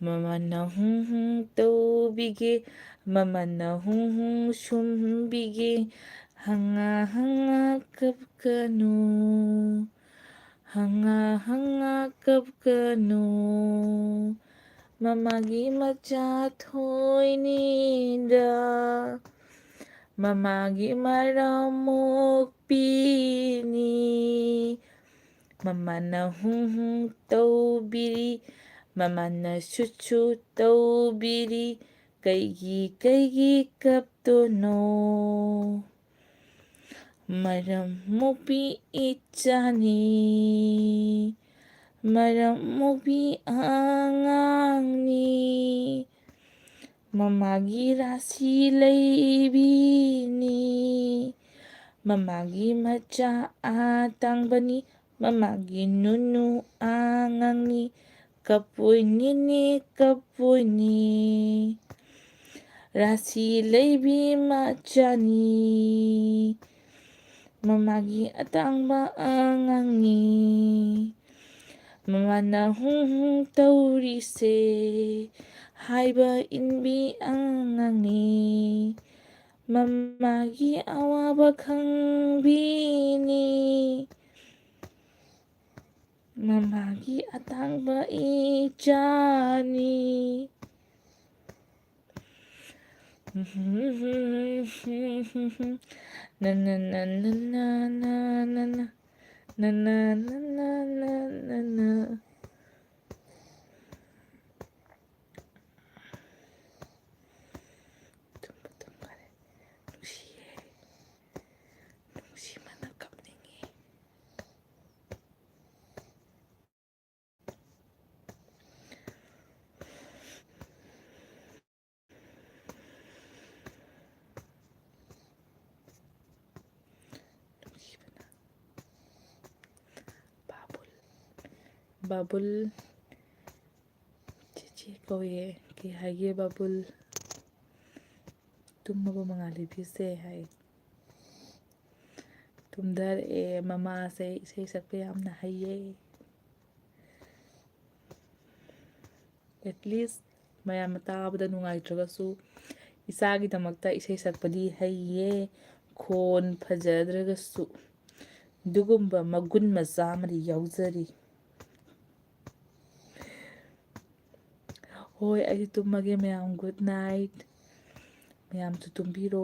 ꯃꯃꯥꯅ ꯍꯨꯝ ꯍꯨꯝ ꯇꯧꯕꯤꯒꯦ, ꯃꯃꯥꯅ ꯍꯨꯝ ꯍꯨꯝ ꯁꯨꯝꯕꯤꯒꯦ꯫ ꯍꯉꯥ ꯍꯉꯥ ꯀꯞꯀꯅꯨ, ꯍꯉꯥ ꯍꯉꯥ ꯀꯞꯀꯅꯨ꯫ ꯃꯃꯥꯒꯤ ꯃꯆꯥ ꯊꯣꯏꯅꯤꯗ, ꯃꯃꯥꯒꯤ ꯃꯔꯝ ꯃꯣꯛꯄꯤꯅꯤ꯫ ꯃꯃꯥꯅ ꯍꯨꯝ ꯍꯨꯝ ꯇꯧꯕꯤꯔꯤ, ꯃꯃꯥꯅ ꯁꯨ ꯁꯨ ꯇꯧꯕꯤꯔꯤ꯫ ꯀꯩꯒꯤ, ꯀꯩꯒꯤ ꯀꯞꯇꯣꯏꯅꯣ? ꯃꯔꯝ ꯃꯣꯛꯄꯤ ꯏꯆꯥꯅꯤ, ꯃꯔꯝ ꯃꯣꯛꯄꯤ ꯑꯉꯥꯡꯅꯤ꯫ ꯃꯃꯥꯒꯤ ꯔꯥꯁꯤ ꯂꯩꯕꯤꯅꯤ, ꯃꯃꯥꯒꯤ ꯃꯆꯥ ꯑꯇꯥꯡꯕꯅꯤ, ꯃꯃꯥꯒꯤ ꯅꯨꯅꯨ ꯑꯉꯥꯡꯅꯤ꯫ ꯀꯞꯄꯣꯏꯅꯦꯅꯦ, ꯀꯞꯄꯣꯏꯅꯦ꯫ ꯔꯥꯁꯤ ꯂꯩꯕꯤ ꯃꯆꯥꯅꯤ, ꯃꯃꯥꯒꯤ ꯑꯇꯥꯡꯕ ꯑꯉꯥꯡꯅꯤ꯫ ꯃꯃꯥꯅ ꯍꯨꯝ ꯍꯨꯝ ꯇꯧꯔꯤꯁꯦ, ꯍꯥꯏꯕ ꯏꯟꯕꯤ ꯑꯉꯥꯡꯅꯤ꯫ ꯃꯃꯥꯒꯤ ꯑꯋꯥꯕ ꯈꯪꯕꯤꯅꯤ, ꯃꯃꯥꯒꯤ ꯑꯇꯥꯡꯕ ꯏꯆꯥꯅꯤ꯫ ꯅꯅ ꯅꯅ ꯅꯅ ꯅꯅ ꯅꯅ ꯅꯅ ꯅꯅ ꯅꯅ ꯅꯅ ꯇꯨꯝꯕ ꯇꯨꯝꯈꯔꯦ꯫ ꯅꯨꯡꯁꯤꯌꯦ꯫ ꯅꯨꯡꯁꯤꯃꯟꯅ ꯀꯞꯅꯤꯡꯉꯦ꯫ ꯕꯥꯕꯨꯜ, ꯆꯤꯆꯦ ꯀꯧꯏ꯫ "ꯀꯩ ꯍꯥꯏꯒꯦ ꯕꯥꯕꯨꯜ? ꯇꯨꯝꯃꯕꯣ ꯃꯉꯥꯜꯂꯩꯕꯤꯁꯦ?" ꯍꯥꯏ꯫ ꯇꯨꯝꯊꯔꯛꯑꯦ꯫ ꯃꯃꯥꯁꯦ ꯏꯁꯩ ꯁꯛꯄ ꯌꯥꯝꯅ ꯍꯩꯌꯦ꯫ At least ꯃꯌꯥꯝꯅ ꯇꯥꯕꯗ ꯅꯨꯡꯉꯥꯏꯇ꯭ꯔꯒꯁꯨ, ꯏꯆꯥꯒꯤꯗꯃꯛꯇ ꯏꯁꯩ ꯁꯛꯄꯗꯤ ꯍꯩꯌꯦ꯫ ꯈꯣꯟ ꯐꯖꯗ꯭ꯔꯒꯁꯨ ꯑꯗꯨꯒꯨꯝꯕ ꯃꯒꯨꯟ ꯃꯆꯥ ꯑꯃꯗꯤ ꯌꯥꯎꯖꯔꯤ꯫ ꯍꯣꯏ, ꯑꯩꯁꯨ ꯇꯨꯝꯃꯒꯦ ꯃꯌꯥꯝ, good night꯫ ꯃꯌꯥꯝꯁꯨ ꯇꯨꯝꯕꯤꯔꯣ꯫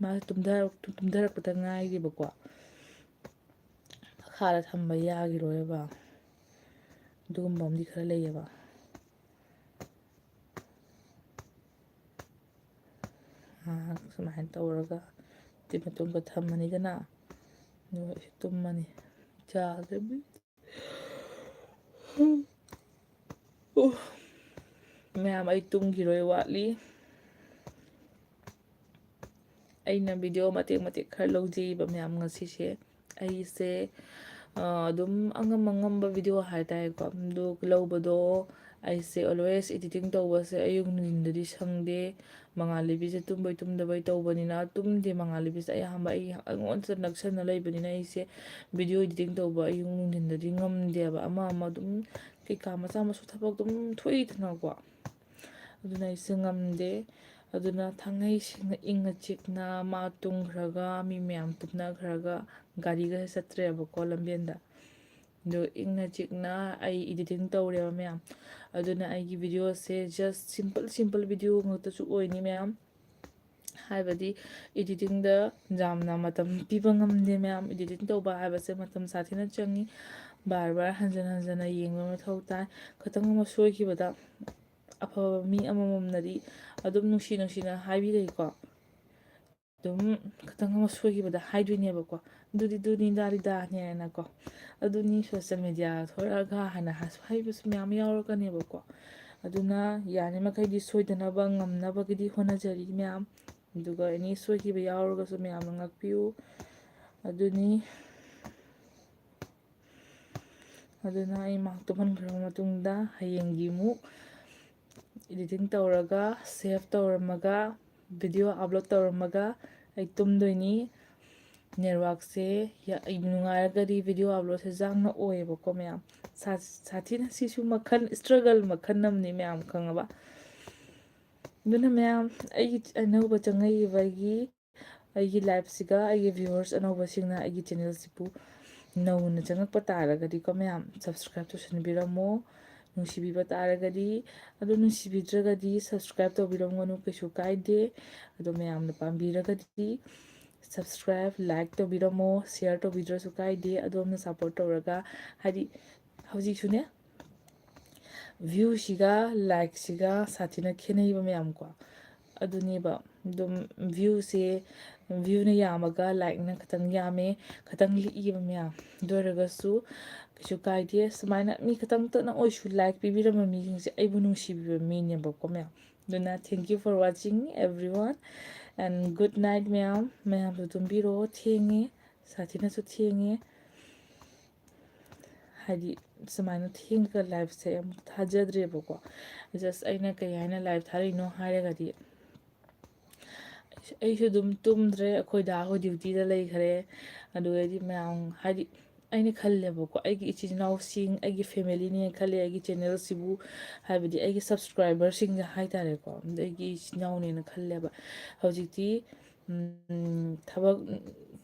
ꯃꯥꯁꯨ ꯇꯨꯝꯊꯔꯛ-, ꯇꯨꯝꯊꯔꯛꯄꯗ ꯉꯥꯏꯔꯤꯕꯀꯣ꯫ ꯃꯈꯥꯗ ꯊꯝꯕ ꯌꯥꯈꯤꯔꯣꯏꯕ꯫ ꯑꯗꯨꯒꯨꯝꯕ ꯑꯃꯗꯤ ꯈꯔ ꯂꯩꯌꯦꯕ꯫ ꯉꯥꯏꯍꯥꯛ ꯁꯨꯃꯥꯏꯅ ꯇꯧꯔꯒ ꯑꯗꯨꯒꯤ ꯃꯇꯨꯡꯗ ꯊꯝꯃꯅꯤꯗꯅ, ꯑꯗꯨꯒ ꯑꯩꯁꯨ ꯇꯨꯝꯃꯅꯤ꯫ ꯌꯥꯗ꯭ꯔꯦ꯫ ꯑꯣ, ꯃꯌꯥꯝ, ꯑꯩ ꯇꯨꯝꯈꯤꯔꯣꯏ, ꯋꯥꯠꯂꯤ꯫ ꯑꯩꯅ video ꯃꯇꯦꯛ ꯃꯇꯦꯛ ꯈꯔ ꯂꯧꯖꯩꯕ ꯃꯌꯥꯝ ꯉꯁꯤꯁꯦ꯫ ꯑꯩꯁꯦ, ꯑ, ꯑꯗꯨꯝ ꯑꯉꯝ ꯑꯉꯝꯕ video ꯍꯥꯏꯇꯥꯔꯦꯀꯣ, ꯑꯗꯨ ꯂꯧꯕꯗꯣ ꯑꯩꯁꯦ always editing ꯇꯧꯕꯁꯦ ꯑꯌꯨꯛ ꯅꯨꯡꯊꯤꯟꯗꯗꯤ ꯁꯪꯗꯦ꯫ ꯃꯉꯥꯜꯂꯩꯕꯤꯁꯦ ꯇꯨꯝꯕꯩ ꯇꯨꯝꯗꯕꯩ ꯇꯧꯕꯅꯤꯅ, ꯇꯨꯝꯗꯦ ꯃꯉꯥꯜꯂꯩꯕꯤꯁꯦ ꯑꯌꯥꯝꯕ ꯑꯩ ꯑꯩꯉꯣꯟꯗ ꯅꯛꯁꯟꯅ ꯂꯩꯕꯅꯤꯅ, ꯑꯩꯁꯦ video editing ꯇꯧꯕ ꯑꯌꯨꯛ ꯅꯨꯡꯊꯤꯟꯗꯗꯤ ꯉꯝꯗꯦꯕ꯫ ꯑꯃ ꯑꯃ ꯑꯗꯨꯝ ꯀꯩꯀꯥ ꯃꯆꯥ ꯃꯁꯨ ꯊꯕꯛ ꯑꯗꯨꯝ ꯊꯣꯛꯏꯗꯅꯀꯣ, ꯑꯗꯨꯅ ꯑꯩꯁꯦ ꯉꯝꯗꯦ꯫ ꯑꯗꯨꯅ ꯊꯥꯡꯉꯩ ꯁꯦꯡꯅ ꯏꯪꯅ ꯆꯤꯛꯅ ꯃꯥ ꯇꯨꯝꯈ꯭ꯔꯒ, ꯃꯤ ꯃꯌꯥꯝ ꯇꯨꯝꯅꯈ꯭ꯔꯒ, ꯒꯥꯔꯤꯒꯁꯦ ꯆꯠꯇ꯭ꯔꯦꯕꯀꯣ ꯂꯝꯕꯦꯟꯗ꯫ ꯑꯗꯣ ꯏꯪꯅ ꯆꯤꯛꯅ ꯑꯩ editing ꯇꯧꯔꯦꯕ ꯃꯌꯥꯝ꯫ ꯑꯗꯨꯅ ꯑꯩꯒꯤ videoꯁꯦ just simple simple video ꯉꯥꯛꯇꯁꯨ ꯑꯣꯏꯅꯤ ꯃꯌꯥꯝ꯫ ꯍꯥꯏꯕꯗꯤ editingꯗ ꯌꯥꯝꯅ ꯃꯇꯝ ꯄꯤꯕ ꯉꯝꯗꯦ ꯃꯌꯥꯝ꯫ Editing ꯇꯧꯕ ꯍꯥꯏꯕꯁꯦ ꯃꯇꯝ ꯁꯥꯊꯤꯅ ꯆꯪꯉꯤ꯫ ꯕꯥꯔ ꯕꯥꯔ ꯍꯟꯖꯟ ꯍꯟꯖꯟꯅ ꯌꯦꯡꯕ ꯃꯊꯧ ꯇꯥꯏ꯫ ꯈꯤꯇꯪ ꯑꯃ ꯁꯣꯏꯈꯤꯕꯗ, ꯑꯐꯕ ꯃꯤ ꯑꯃꯃꯝꯅꯗꯤ ꯑꯗꯨꯝ ꯅꯨꯡꯁꯤ ꯅꯨꯡꯁꯤꯅ ꯍꯥꯏꯕꯤꯔꯛꯏꯀꯣ꯫ ꯑꯗꯨꯝ ꯈꯤꯇꯪ ꯑꯃ ꯁꯣꯏꯈꯤꯕꯗ ꯍꯥꯏꯗꯣꯏꯅꯦꯕꯀꯣ, "ꯑꯗꯨꯗꯤ ꯑꯗꯨꯅꯤ, ꯗꯥꯗꯤ ꯗꯥꯅꯦꯅꯀꯣ꯫ ꯑꯗꯨꯅꯤ social media ꯊꯣꯔꯛꯑꯒ" ꯍꯥꯏꯅ ꯍꯥꯏꯕꯁꯨ ꯃꯌꯥꯝ ꯌꯥꯎꯔꯛꯀꯅꯦꯕꯀꯣ꯫ ꯑꯗꯨꯅ ꯌꯥꯔꯤꯃꯈꯩꯗꯤ ꯁꯣꯏꯗꯅꯕ ꯉꯝꯅꯕꯒꯤꯗꯤ ꯍꯣꯠꯅꯖꯔꯤ ꯃꯌꯥꯝ꯫ ꯑꯗꯨꯒ any ꯁꯣꯏꯈꯤꯕ ꯌꯥꯎꯔꯒꯁꯨ ꯃꯌꯥꯝꯅ ꯉꯥꯛꯄꯤꯌꯨ꯫ ꯑꯗꯨꯅꯤ꯫ ꯑꯗꯨꯅ ꯑꯩ ꯃꯥ ꯇꯨꯝꯍꯟꯈ꯭ꯔꯕ ꯃꯇꯨꯡꯗ ꯍꯌꯦꯡꯒꯤ ꯑꯃꯨꯛ editing ꯇꯧꯔꯒ, save ꯇꯧꯔꯝꯃꯒ, video upload ꯇꯧꯔꯝꯃꯒ ꯑꯩ ꯇꯨꯝꯗꯣꯏꯅꯤ꯫ Networkꯁꯦ ꯌꯥ-, ꯅꯨꯡꯉꯥꯏꯔꯒꯗꯤ video uploadꯁꯦ ꯌꯥꯡꯅ ꯑꯣꯏꯌꯦꯕꯀꯣ ꯃꯌꯥꯝ꯫ ꯁꯥ-, ꯁꯥꯊꯤꯅ ꯁꯤꯁꯨ ꯃꯈꯜ, struggle ꯃꯈꯜ ꯑꯃꯅꯤ ꯃꯌꯥꯝ, ꯈꯪꯉꯕ? ꯑꯗꯨꯅ ꯃꯌꯥꯝ, ꯑꯩꯒꯤ ꯑꯅꯧꯕ ꯆꯪꯉꯛꯏꯕ ꯑꯩꯒꯤ, ꯑꯩꯒꯤ liveꯁꯤꯒ ꯑꯩꯒꯤ viewers ꯑꯅꯧꯕꯁꯤꯡꯅ ꯑꯩꯒꯤ channelꯁꯤꯕꯨ ꯅꯧꯅ ꯆꯪꯉꯛꯄ ꯇꯥꯔꯒꯗꯤꯀꯣ ꯃꯌꯥꯝ, subscribe ꯇꯧꯁꯟꯕꯤꯔꯝꯃꯣ꯫ ꯅꯨꯡꯁꯤꯕꯤꯕ ꯇꯥꯔꯒꯗꯤ, ꯑꯗꯨ ꯅꯨꯡꯁꯤꯕꯤꯗ꯭ꯔꯒꯗꯤ subscribe ꯇꯧꯕꯤꯔꯝꯒꯅꯨ, ꯀꯩꯁꯨ ꯀꯥꯏꯗꯦ꯫ ꯑꯗꯣ ꯃꯌꯥꯝꯅ ꯄꯥꯝꯕꯤꯔꯒꯗꯤ subscribe, like ꯇꯧꯕꯤꯔꯝꯃꯣ, share ꯇꯧꯕꯤꯗ꯭ꯔꯁꯨ ꯀꯥꯏꯗꯦ꯫ ꯑꯗꯣꯝꯅ support ꯇꯧꯔꯒ, ꯍꯥꯏꯗꯤ, ꯍꯧꯖꯤꯛꯁꯨꯅꯦ, viewꯁꯤꯒ likeꯁꯤꯒ ꯁꯥꯊꯤꯅ ꯈꯦꯠꯅꯩꯕ ꯃꯌꯥꯝꯀꯣ꯫ ꯑꯗꯨꯅꯦꯕ, ꯑꯗꯨꯝ viewꯁꯦ, viewꯅ ꯌꯥꯝꯃꯒ likeꯅ ꯈꯤꯇꯪ ꯌꯥꯝꯃꯦ, ꯈꯤꯇꯪ ꯂꯤꯛꯏꯕ ꯃꯌꯥꯝ꯫ ꯑꯗꯨ ꯑꯣꯏꯔꯒꯁꯨ ꯀꯩꯁꯨ ꯀꯥꯏꯗꯦ꯫ ꯁꯨꯃꯥꯏꯅ ꯃꯤ ꯈꯤꯇꯪꯇꯅ ꯑꯣꯏꯁꯨ like ꯄꯤꯕꯤꯔꯝꯕ ꯃꯤꯁꯤꯡꯁꯦ ꯑꯩꯕꯨ ꯅꯨꯡꯁꯤꯕꯤꯕ ꯃꯤꯅꯦꯕꯀꯣ ꯃꯌꯥꯝ꯫ ꯑꯗꯨꯅ thank you for watching everyone and good night ꯃꯌꯥꯝ꯫ ꯃꯌꯥꯝꯁꯨ ꯇꯨꯝꯕꯤꯔꯣ, ꯊꯦꯡꯉꯦ, ꯁꯥꯊꯤꯅꯁꯨ ꯊꯦꯡꯉꯦ꯫ ꯍꯥꯏꯗꯤ ꯁꯨꯃꯥꯏꯅ ꯊꯦꯡꯉꯒ liveꯁꯦ ꯑꯃꯨꯛ ꯊꯥꯖꯗ꯭ꯔꯦꯕꯀꯣ꯫ Just ꯑꯩꯅ ꯀꯩ ꯍꯥꯏꯅ live ꯊꯥꯔꯛꯏꯅꯣ ꯍꯥꯏꯔꯒꯗꯤ, ꯑꯩꯁꯨ ꯑꯗꯨꯝ ꯇꯨꯝꯗ꯭ꯔꯦ, ꯑꯩꯈꯣꯏ ꯗꯥ ꯍꯣꯏ dutyꯗ ꯂꯩꯈ꯭ꯔꯦ꯫ ꯑꯗꯨꯗꯩꯗꯤ ꯃꯌꯥꯝ, ꯍꯥꯏꯗꯤ ꯑꯩꯅ ꯈꯜꯂꯦꯕꯀꯣ, ꯑꯩꯒꯤ ꯏꯆꯤꯜ ꯏꯅꯥꯎꯁꯤꯡ, ꯑꯩꯒꯤ familyꯅꯦꯅ ꯈꯜꯂꯦ, ꯑꯩꯒꯤ channelꯁꯤꯕꯨ, ꯍꯥꯏꯕꯗꯤ ꯑꯩꯒꯤ subscriberꯁꯤꯡꯁꯦ ꯍꯥꯏꯇꯥꯔꯦꯀꯣ, ꯑꯗ ꯑꯩꯒꯤ ꯏꯆꯤꯜ ꯏꯅꯥꯎꯅꯦꯅ ꯈꯜꯂꯦꯕ꯫ ꯍꯧꯖꯤꯛꯇꯤ ꯎꯝ, ꯊꯕꯛ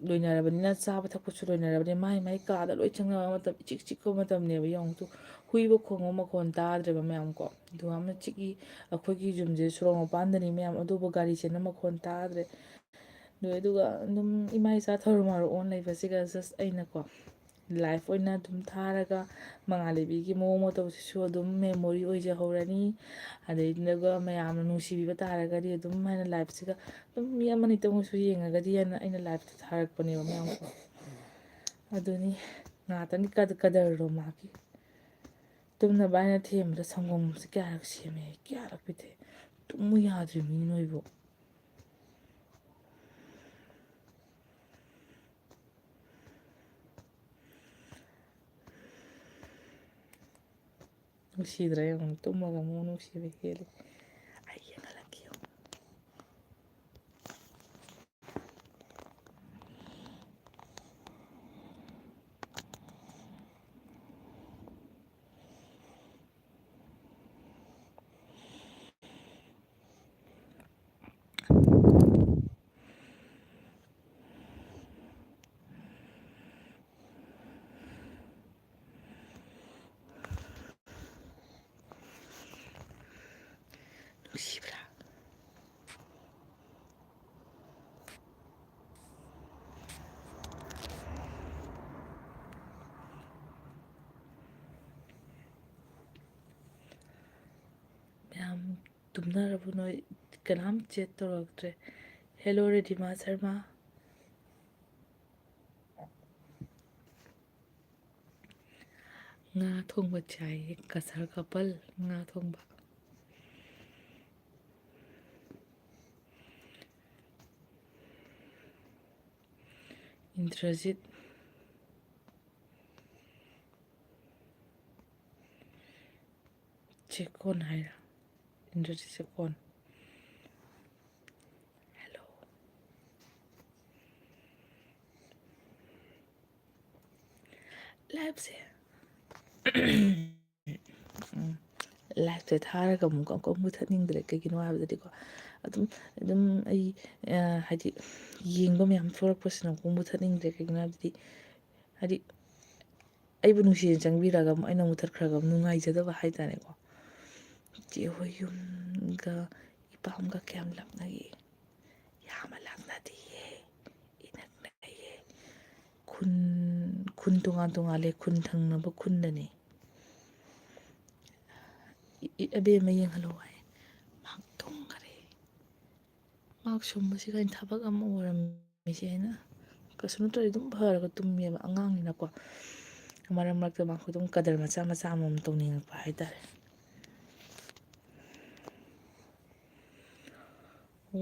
ꯂꯣꯏꯅꯔꯕꯅꯤꯅ, ꯆꯥꯕ ꯊꯛꯄꯁꯨ ꯂꯣꯏꯅꯔꯕꯅꯤꯅ, ꯃꯥꯏ ꯃꯥꯏ ꯀꯥꯗ ꯂꯣꯏ ꯆꯪꯅꯕ ꯃꯇꯝ, ꯏꯆꯤꯛ ꯆꯤꯛꯄ ꯃꯇꯝꯅꯦꯕ꯫ ꯌꯦꯡꯉꯨ ꯇꯨ, ꯍꯨꯏꯕ ꯈꯣꯡꯕ ꯃꯈꯣꯟ ꯇꯥꯗ꯭ꯔꯦꯕ ꯃꯌꯥꯝ ꯀꯣ꯫ ꯑꯗꯨꯒ ꯑꯃ ꯆꯤꯛꯏ, ꯑꯩꯈꯣꯏꯒꯤ ꯌꯨꯝꯁꯦ ꯁꯣꯔꯣꯛ ꯃꯄꯥꯟꯗꯅꯤ ꯃꯌꯥꯝ, ꯑꯗꯨꯕꯨ ꯒꯥꯔꯤ ꯆꯦꯟꯕ ꯃꯈꯣꯟ ꯇꯥꯗ꯭ꯔꯦ꯫ ꯑꯗꯨ, ꯑꯗꯨꯒ ꯑꯗꯨꯝ ꯏꯃꯥ ꯏꯆꯥ ꯊꯧꯔꯨ ꯃꯥꯔꯨ ꯑꯣꯟ ꯂꯩꯕꯁꯤꯒ just ꯑꯩꯅꯀꯣ, live ꯑꯣꯏꯅ ꯑꯗꯨꯝ ꯊꯥꯔꯒ, ꯃꯉꯥꯜ ꯂꯩꯕꯤꯒꯤ ꯃꯑꯣꯡ ꯃꯇꯧꯁꯤꯁꯨ ꯑꯗꯨꯝ memory ꯑꯣꯏꯖꯍꯧꯔꯅꯤ꯫ ꯑꯗꯩꯗꯨꯒ ꯃꯌꯥꯝꯅ ꯅꯨꯡꯁꯤꯕꯤꯕ ꯇꯥꯔꯒꯗꯤ ꯑꯗꯨꯝ ꯍꯥꯏꯅ liveꯁꯤꯒ ꯑꯗꯨꯝ ꯃꯤ ꯑꯃꯅꯤꯇꯪ ꯑꯣꯏꯁꯨ ꯌꯦꯡꯉꯒꯗꯤ ꯍꯥꯏꯅ ꯑꯩꯅ liveꯇ ꯊꯥꯔꯛꯄꯅꯦꯕ ꯃꯌꯥꯝ꯫ ꯑꯗꯨꯅꯤ, ꯉꯥꯏꯍꯥꯛꯇꯪꯒꯤ ꯀꯗ-, ꯀꯗꯔꯗꯣ ꯃꯥꯒꯤ꯫ ꯇꯨꯝꯅꯕ ꯍꯥꯏꯅ ꯊꯦꯝꯕꯗ ꯁꯪꯒꯣꯝꯁꯦ ꯀꯌꯥꯔꯛ ꯁꯦꯝꯃꯦ, ꯀꯌꯥꯔꯛ ꯄꯤꯊꯛꯑꯦ꯫ ꯇꯨꯝꯃꯨ ꯌꯥꯗ꯭ꯔꯤꯕꯅꯤ ꯅꯣꯏꯕꯨ꯫ ꯅꯨꯡꯁꯤꯗ꯭ꯔꯥ ꯌꯦꯡꯉꯨ, ꯇꯨꯝꯃꯒ ꯑꯃꯨꯛ ꯅꯨꯡꯁꯤꯕ ꯍꯦꯜꯂꯤ꯫ ꯑꯩ ꯌꯦꯡꯍꯜꯂꯛꯀꯦ ꯌꯦꯡꯉꯨ꯫ ꯅꯨꯡꯁꯤꯕ꯭ꯔꯥ? ꯃꯌꯥꯝ ꯇꯨꯝꯅꯔꯕꯣ ꯅꯣꯏ? ꯀꯅꯥꯝ chat ꯇꯧꯔꯛꯇ꯭ꯔꯦ꯫ Hello ꯔꯤꯙꯤꯃꯥ ꯁꯔꯃ꯫ ꯉꯥ ꯊꯣꯡꯕ ꯆꯥꯏꯌꯦ, ꯀꯁꯔ ꯀꯄꯜ ꯉꯥ ꯊꯣꯡꯕ꯫ ꯏꯟꯗ꯭ꯔꯖꯤꯠ ꯆꯦꯛꯀꯣꯟ ꯍꯥꯏꯔ? ꯏꯟꯗ꯭ꯔꯖꯤꯠ ꯆꯦꯛꯀꯣꯟ꯫ Hello꯫ Liveꯁꯦ ꯎꯝ, liveꯁꯦ ꯊꯥꯔꯒ ꯑꯃꯨꯛ ꯑꯃꯨꯛ ꯃꯨꯊꯠꯅꯤꯡꯗ꯭ꯔꯦ꯫ ꯀꯩꯒꯤꯅꯣ ꯍꯥꯏꯕꯗꯗꯤꯀꯣ, ꯑꯗꯨꯝ ꯑꯗꯨꯝ ꯑꯩ, ꯑ, ꯍꯥꯏꯗꯤ, ꯌꯦꯡꯕ ꯃꯌꯥꯝ ꯊꯣꯛꯂꯛꯄꯁꯤꯅ ꯑꯃꯨꯛ ꯃꯨꯊꯠꯅꯤꯡꯗ꯭ꯔꯦ꯫ ꯀꯩꯒꯤꯅꯣ ꯍꯥꯏꯕꯗꯤ, ꯍꯥꯏꯗꯤ, ꯑꯩꯕꯨ ꯅꯨꯡꯁꯤꯅ ꯆꯪꯕꯤꯔꯒ ꯑꯃꯨꯛ ꯑꯩꯅ ꯃꯨꯊꯠꯈ꯭ꯔꯒ ꯑꯃꯨꯛ ꯅꯨꯡꯉꯥꯏꯖꯗꯕ ꯍꯥꯏꯇꯥꯔꯦꯀꯣ꯫ ꯆꯦ ꯍꯣꯏ ꯌꯨꯝꯒ ꯏꯄꯥꯝꯒ ꯀꯌꯥꯝ ꯂꯥꯞꯅꯒꯦ? ꯌꯥꯝꯅ ꯂꯥꯞꯅꯗꯤꯌꯦ, ꯏꯅꯛ ꯅꯛꯑꯦ꯫ ꯈꯨꯟ, ꯈꯨꯟ ꯇꯣꯉꯥꯟ ꯇꯣꯉꯥꯜꯂꯦ, ꯈꯨꯟ ꯊꯪꯅꯕ ꯈꯨꯟꯗꯅꯦ꯫ ꯏ-, ꯏ-, ꯑꯕꯦꯝꯃ ꯌꯦꯡꯍꯜꯂꯣ ꯍꯥꯏ꯫ ꯃꯍꯥꯛ ꯇꯨꯝꯈꯔꯦ꯫ ꯃꯍꯥꯛ ꯁꯨꯝꯕꯁꯤ ꯀꯩꯅꯣ ꯊꯕꯛ ꯑꯃ ꯑꯣꯏꯔꯝꯃꯤꯁꯦ ꯍꯥꯏꯅ꯫ ꯀꯩꯁꯨ ꯅꯠꯇ꯭ꯔꯗꯤ ꯑꯗꯨꯝ ꯐꯔꯒ ꯇꯨꯝꯃꯦꯕ ꯑꯉꯥꯡꯅꯤꯅꯀꯣ꯫ ꯃꯔꯛ ꯃꯔꯛꯇ ꯃꯍꯥꯛꯁꯨ ꯑꯗꯨꯝ ꯀꯗꯔ ꯃꯆꯥ ꯃꯆꯥ ꯑꯃꯃꯝ ꯇꯧꯅꯤꯡꯉꯛꯄ ꯍꯥꯏꯇꯥꯔꯦ꯫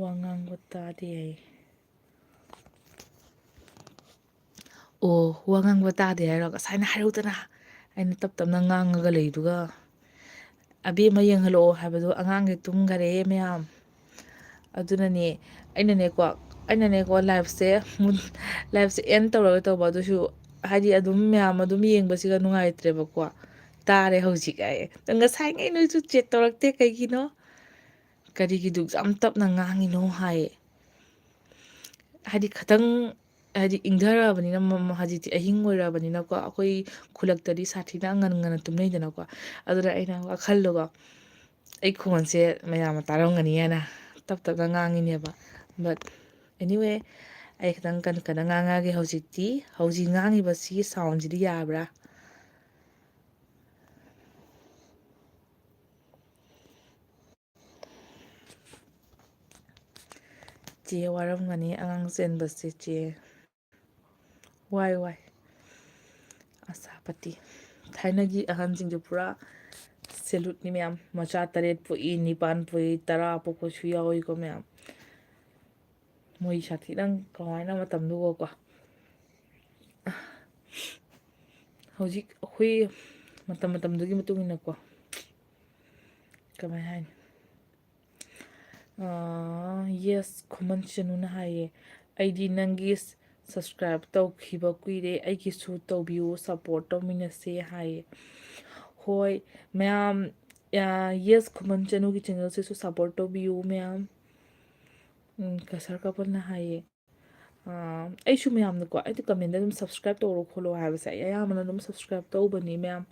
ꯋꯥ ꯉꯥꯡꯕ ꯇꯥꯗꯦ ꯍꯥꯏꯌꯦ꯫ ꯑꯣ, ꯋꯥ ꯉꯥꯡꯕ ꯇꯥꯗꯦ ꯍꯥꯏꯔꯣ? ꯉꯁꯥꯏꯅ ꯍꯥꯏꯔꯧꯗꯅ꯫ ꯑꯩꯅ ꯇꯞ ꯇꯞꯅ ꯉꯥꯡꯉꯒ ꯂꯩꯗꯨꯒ꯫ ꯑꯕꯦꯝꯃ ꯌꯦꯡꯍꯜꯂꯛꯑꯣ ꯍꯥꯏꯕꯗꯣ ꯑꯉꯥꯡꯒꯤ ꯇꯨꯝꯈꯔꯦ ꯃꯌꯥꯝ꯫ ꯑꯗꯨꯅꯅꯦ ꯑꯩꯅꯅꯦꯀꯣ ꯑꯩꯅꯅꯦꯀꯣ ꯂꯥꯏꯐꯁꯦ ꯂꯥꯏꯐꯁꯦ ꯑꯦꯟ ꯇꯧꯔꯒ ꯇꯧꯕ ꯑꯗꯨꯁꯨ ꯍꯥꯏꯗꯤ ꯑꯗꯨꯝ ꯃꯌꯥꯝ ꯑꯗꯨꯝ ꯌꯦꯡꯕꯁꯤꯒ ꯅꯨꯡꯉꯥꯏꯇ꯭ꯔꯦꯕꯀꯣ꯫ ꯇꯥꯔꯦ ꯍꯧꯖꯤꯛ ꯍꯥꯏꯌꯦ꯫ ꯉꯁꯥꯏꯉꯩ ꯅꯣꯏꯁꯨ ꯆꯦꯠ ꯇꯧꯔꯛꯇꯦ ꯀꯩꯒꯤꯅꯣ? ꯀꯔꯤꯒꯤ ꯑꯗꯨꯛ ꯌꯥꯝ ꯇꯞꯅ ꯉꯥꯡꯉꯤꯅꯣ ꯍꯥꯏꯌꯦ꯫ ꯍꯥꯏꯗꯤ ꯈꯤꯇꯪ ꯍꯥꯏꯗꯤ ꯏꯪꯊꯔꯛꯑꯕꯅꯤꯅ ꯃ- ꯃ- ꯍꯧꯖꯤꯛꯇꯤ ꯑꯍꯤꯡ ꯑꯣꯏꯔꯛꯑꯕꯅꯤꯅꯀꯣ ꯑꯩꯈꯣꯏ ꯈꯨꯜꯂꯛꯇꯗꯤ ꯁꯥꯊꯤꯅ ꯉꯟ ꯉꯟꯅ ꯇꯨꯝꯅꯩꯗꯅꯀꯣ꯫ ꯑꯗꯨꯅ ꯑꯩꯅ ꯋꯥꯈꯜꯗꯣꯀꯣ ꯑꯩ ꯈꯣꯟꯁꯦ ꯃꯌꯥꯝꯅ ꯇꯥꯔꯝꯒꯅꯤ ꯍꯥꯏꯅ ꯇꯞ ꯇꯞꯅ ꯉꯥꯡꯉꯤꯅꯦꯕ꯫ But anyway, ꯑꯩ ꯈꯤꯇꯪ ꯀꯟ ꯀꯟꯅ ꯉꯥꯡꯉꯛꯑꯒꯦ ꯍꯧꯖꯤꯛꯇꯤ꯫ ꯍꯧꯖꯤꯛ ꯉꯥꯡꯉꯤꯕ ꯁꯤꯒꯤ ꯁꯥꯎꯟꯁꯤꯗꯤ ꯌꯥꯕ꯭ꯔꯥ? ꯆꯦ ꯋꯥꯔꯝꯒꯅꯤ ꯑꯉꯥꯡ ꯆꯦꯟꯕꯁꯦ ꯆꯦ꯫ ꯋꯥꯏ ꯋꯥꯏ꯫ ꯑꯁꯥꯄꯇꯤ꯫ ꯊꯥꯏꯅꯒꯤ ꯑꯍꯟꯁꯤꯡꯁꯦ ꯄꯨꯔꯥ ꯁꯦꯂꯨꯠꯅꯤ ꯃꯌꯥꯝ꯫ ꯃꯆꯥ ꯇꯔꯦꯠ ꯄꯣꯛꯏ, ꯅꯤꯄꯥꯟ ꯄꯣꯛꯏ, ꯇꯔꯥ ꯄꯣꯛꯄꯁꯨ ꯌꯥꯎꯏꯀꯣ ꯃꯌꯥꯝ꯫ ꯃꯣꯏ ꯁꯥꯊꯤꯅ ꯀꯃꯥꯏꯅ ꯃꯇꯝꯗꯨꯒꯀꯣ꯫ ꯍꯧꯖꯤꯛ ꯑꯩꯈꯣꯏ ꯃꯇꯝ ꯃꯇꯝꯗꯨꯒꯤ ꯃꯇꯨꯡ ꯏꯟꯅꯀꯣ ꯀꯃꯥꯏ ꯍꯥꯏꯅꯤ? ꯌꯦꯁ ꯈꯨꯃꯟ ꯆꯅꯨꯅ ꯍꯥꯏꯌꯦ, "ꯑꯩꯗꯤ ꯅꯪꯒꯤ ꯁꯕꯁꯀ꯭ꯔꯥꯏꯕ ꯇꯧꯈꯤꯕ ꯀꯨꯏꯔꯦ, ꯑꯩꯒꯤꯁꯨ ꯇꯧꯕꯤꯌꯨ, ꯁꯞꯄꯣꯔꯠ ꯇꯧꯃꯤꯟꯅꯁꯦ" ꯍꯥꯏꯌꯦ꯫ ꯍꯣꯏ ꯃꯌꯥꯝ, ꯌꯦꯁ ꯈꯨꯃꯟ ꯆꯅꯨꯒꯤ ꯆꯦꯅꯦꯜꯁꯤꯁꯨ ꯁꯞꯄꯣꯔꯠ ꯇꯧꯕꯤꯌꯨ ꯃꯌꯥꯝ꯫ ꯎꯝ, ꯀꯁꯔ ꯀꯄꯜꯅ ꯍꯥꯏꯌꯦ, ꯑꯥ, ꯑꯩꯁꯨ ꯃꯌꯥꯝꯅꯀꯣ ꯑꯩꯗꯤ ꯀꯃꯦꯟꯗ ꯑꯗꯨꯝ ꯁꯕꯁꯀ꯭ꯔꯥꯏꯕ ꯇꯧꯔꯣ ꯈꯣꯠꯂꯣ ꯍꯥꯏꯕꯁꯦ ꯑꯩ ꯑꯌꯥꯝꯕꯅ ꯑꯗꯨꯝ ꯁꯕꯁꯀ꯭ꯔꯥꯏꯕ ꯇꯧꯕꯅꯤ ꯃꯌꯥꯝ꯫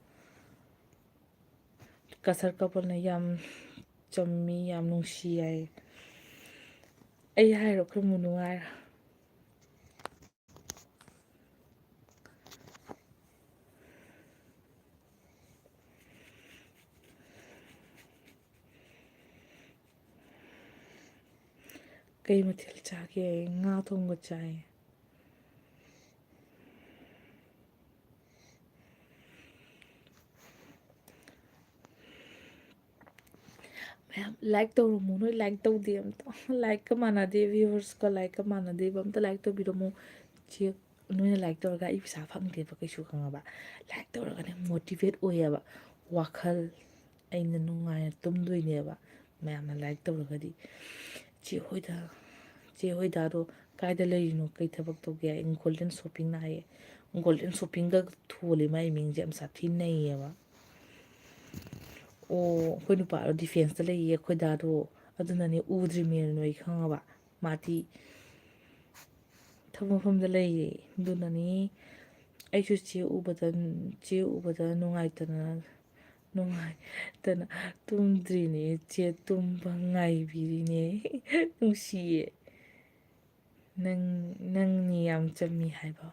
ꯀꯁꯔ ꯀꯄꯜꯅ ꯌꯥꯝ ꯆꯝꯃꯤ, ꯌꯥꯝ ꯅꯨꯡꯁꯤ ꯍꯥꯏꯌꯦ꯫ ꯑꯩ ꯍꯥꯏꯔꯣ ꯑꯩꯈꯣꯏ ꯃꯨꯅꯨ ꯍꯥꯏꯔꯣ? ꯀꯩ ꯃꯊꯦꯜ ꯆꯥꯒꯦ? ꯉꯥ ꯊꯣꯡꯕ ꯆꯥꯏ꯫ ꯃꯌꯥꯝ ꯂꯥꯏꯛ ꯇꯧꯔꯝꯃꯨ꯫ ꯅꯣꯏ ꯂꯥꯏꯛ ꯇꯧꯗꯦ ꯑꯝꯇ꯫ ꯂꯥꯏꯛꯀ ꯃꯥꯟꯅꯗꯦ, ꯚ꯭ꯌꯨꯋꯔꯁꯀ ꯂꯥꯏꯛꯀ ꯃꯥꯟꯅꯗꯦꯕ꯫ ꯑꯝꯇ ꯂꯥꯏꯛ ꯇꯧꯕꯤꯔꯝꯃꯨ꯫ ꯆꯦ, ꯅꯣꯏꯅ ꯂꯥꯏꯛ ꯇꯧꯔꯒ ꯑꯩ ꯄꯩꯁꯥ ꯐꯪꯗꯦꯕ ꯀꯩꯁꯨ, ꯈꯪꯉꯕ? ꯂꯥꯏꯛ ꯇꯧꯔꯒꯅꯦ ꯃꯣꯇꯤꯚꯦꯠ ꯑꯣꯏꯌꯦꯕ꯫ ꯋꯥꯈꯜ ꯑꯩꯅ ꯅꯨꯡꯉꯥꯏꯅ ꯇꯨꯝꯗꯣꯏꯅꯦꯕ, ꯃꯌꯥꯝꯅ like ꯇꯧꯔꯒꯗꯤ꯫ "ꯆꯦ ꯍꯣꯏꯗ, ꯆꯦ ꯍꯣꯏꯗꯥꯗꯣ ꯀꯥꯏꯗ ꯂꯩꯔꯤꯅꯣ, ꯀꯩ ꯊꯕꯛ ꯇꯧꯒꯦ?" ꯍꯥꯏ꯫ "Golden Shoppingꯅ" ꯍꯥꯏꯌꯦ꯫ Golden Shoppingꯒ ꯊꯣꯜꯂꯤ ꯃꯥꯏ ꯃꯤꯡꯁꯦ, ꯌꯥꯝ ꯁꯥꯊꯤ ꯅꯩꯌꯦꯕ꯫ "ꯑꯣ, ꯑꯩꯈꯣꯏ ꯅꯨꯄꯥꯗꯣ defenceꯇ ꯂꯩꯌꯦ, ꯑꯩꯈꯣꯏ ꯗꯥꯗꯣ, ꯑꯗꯨꯅꯅꯦ ꯎꯗ꯭ꯔꯤꯃꯦꯅ ꯅꯣꯏ, ꯈꯪꯉꯕ? ꯃꯥꯗꯤ ꯊꯕꯛ ꯃꯐꯝꯗ ꯂꯩꯌꯦ, ꯑꯗꯨꯅꯅꯦ꯫ ꯑꯩꯁꯨ ꯆꯦ ꯎꯕꯗ, ꯆꯦ ꯎꯕꯗ ꯅꯨꯡꯉꯥꯏꯇꯅ, ꯅꯨꯡꯉꯥꯏꯇꯅ ꯇꯨꯝꯗ꯭ꯔꯤꯅꯦ, ꯆꯦ ꯇꯨꯝꯕ ꯉꯥꯏꯕꯤꯔꯤꯅꯦ꯫ ꯅꯨꯡꯁꯤꯌꯦ꯫ ꯅꯪ, ꯅꯪꯅꯤ ꯌꯥꯝ ꯆꯝꯃꯤ ꯍꯥꯏꯕ꯫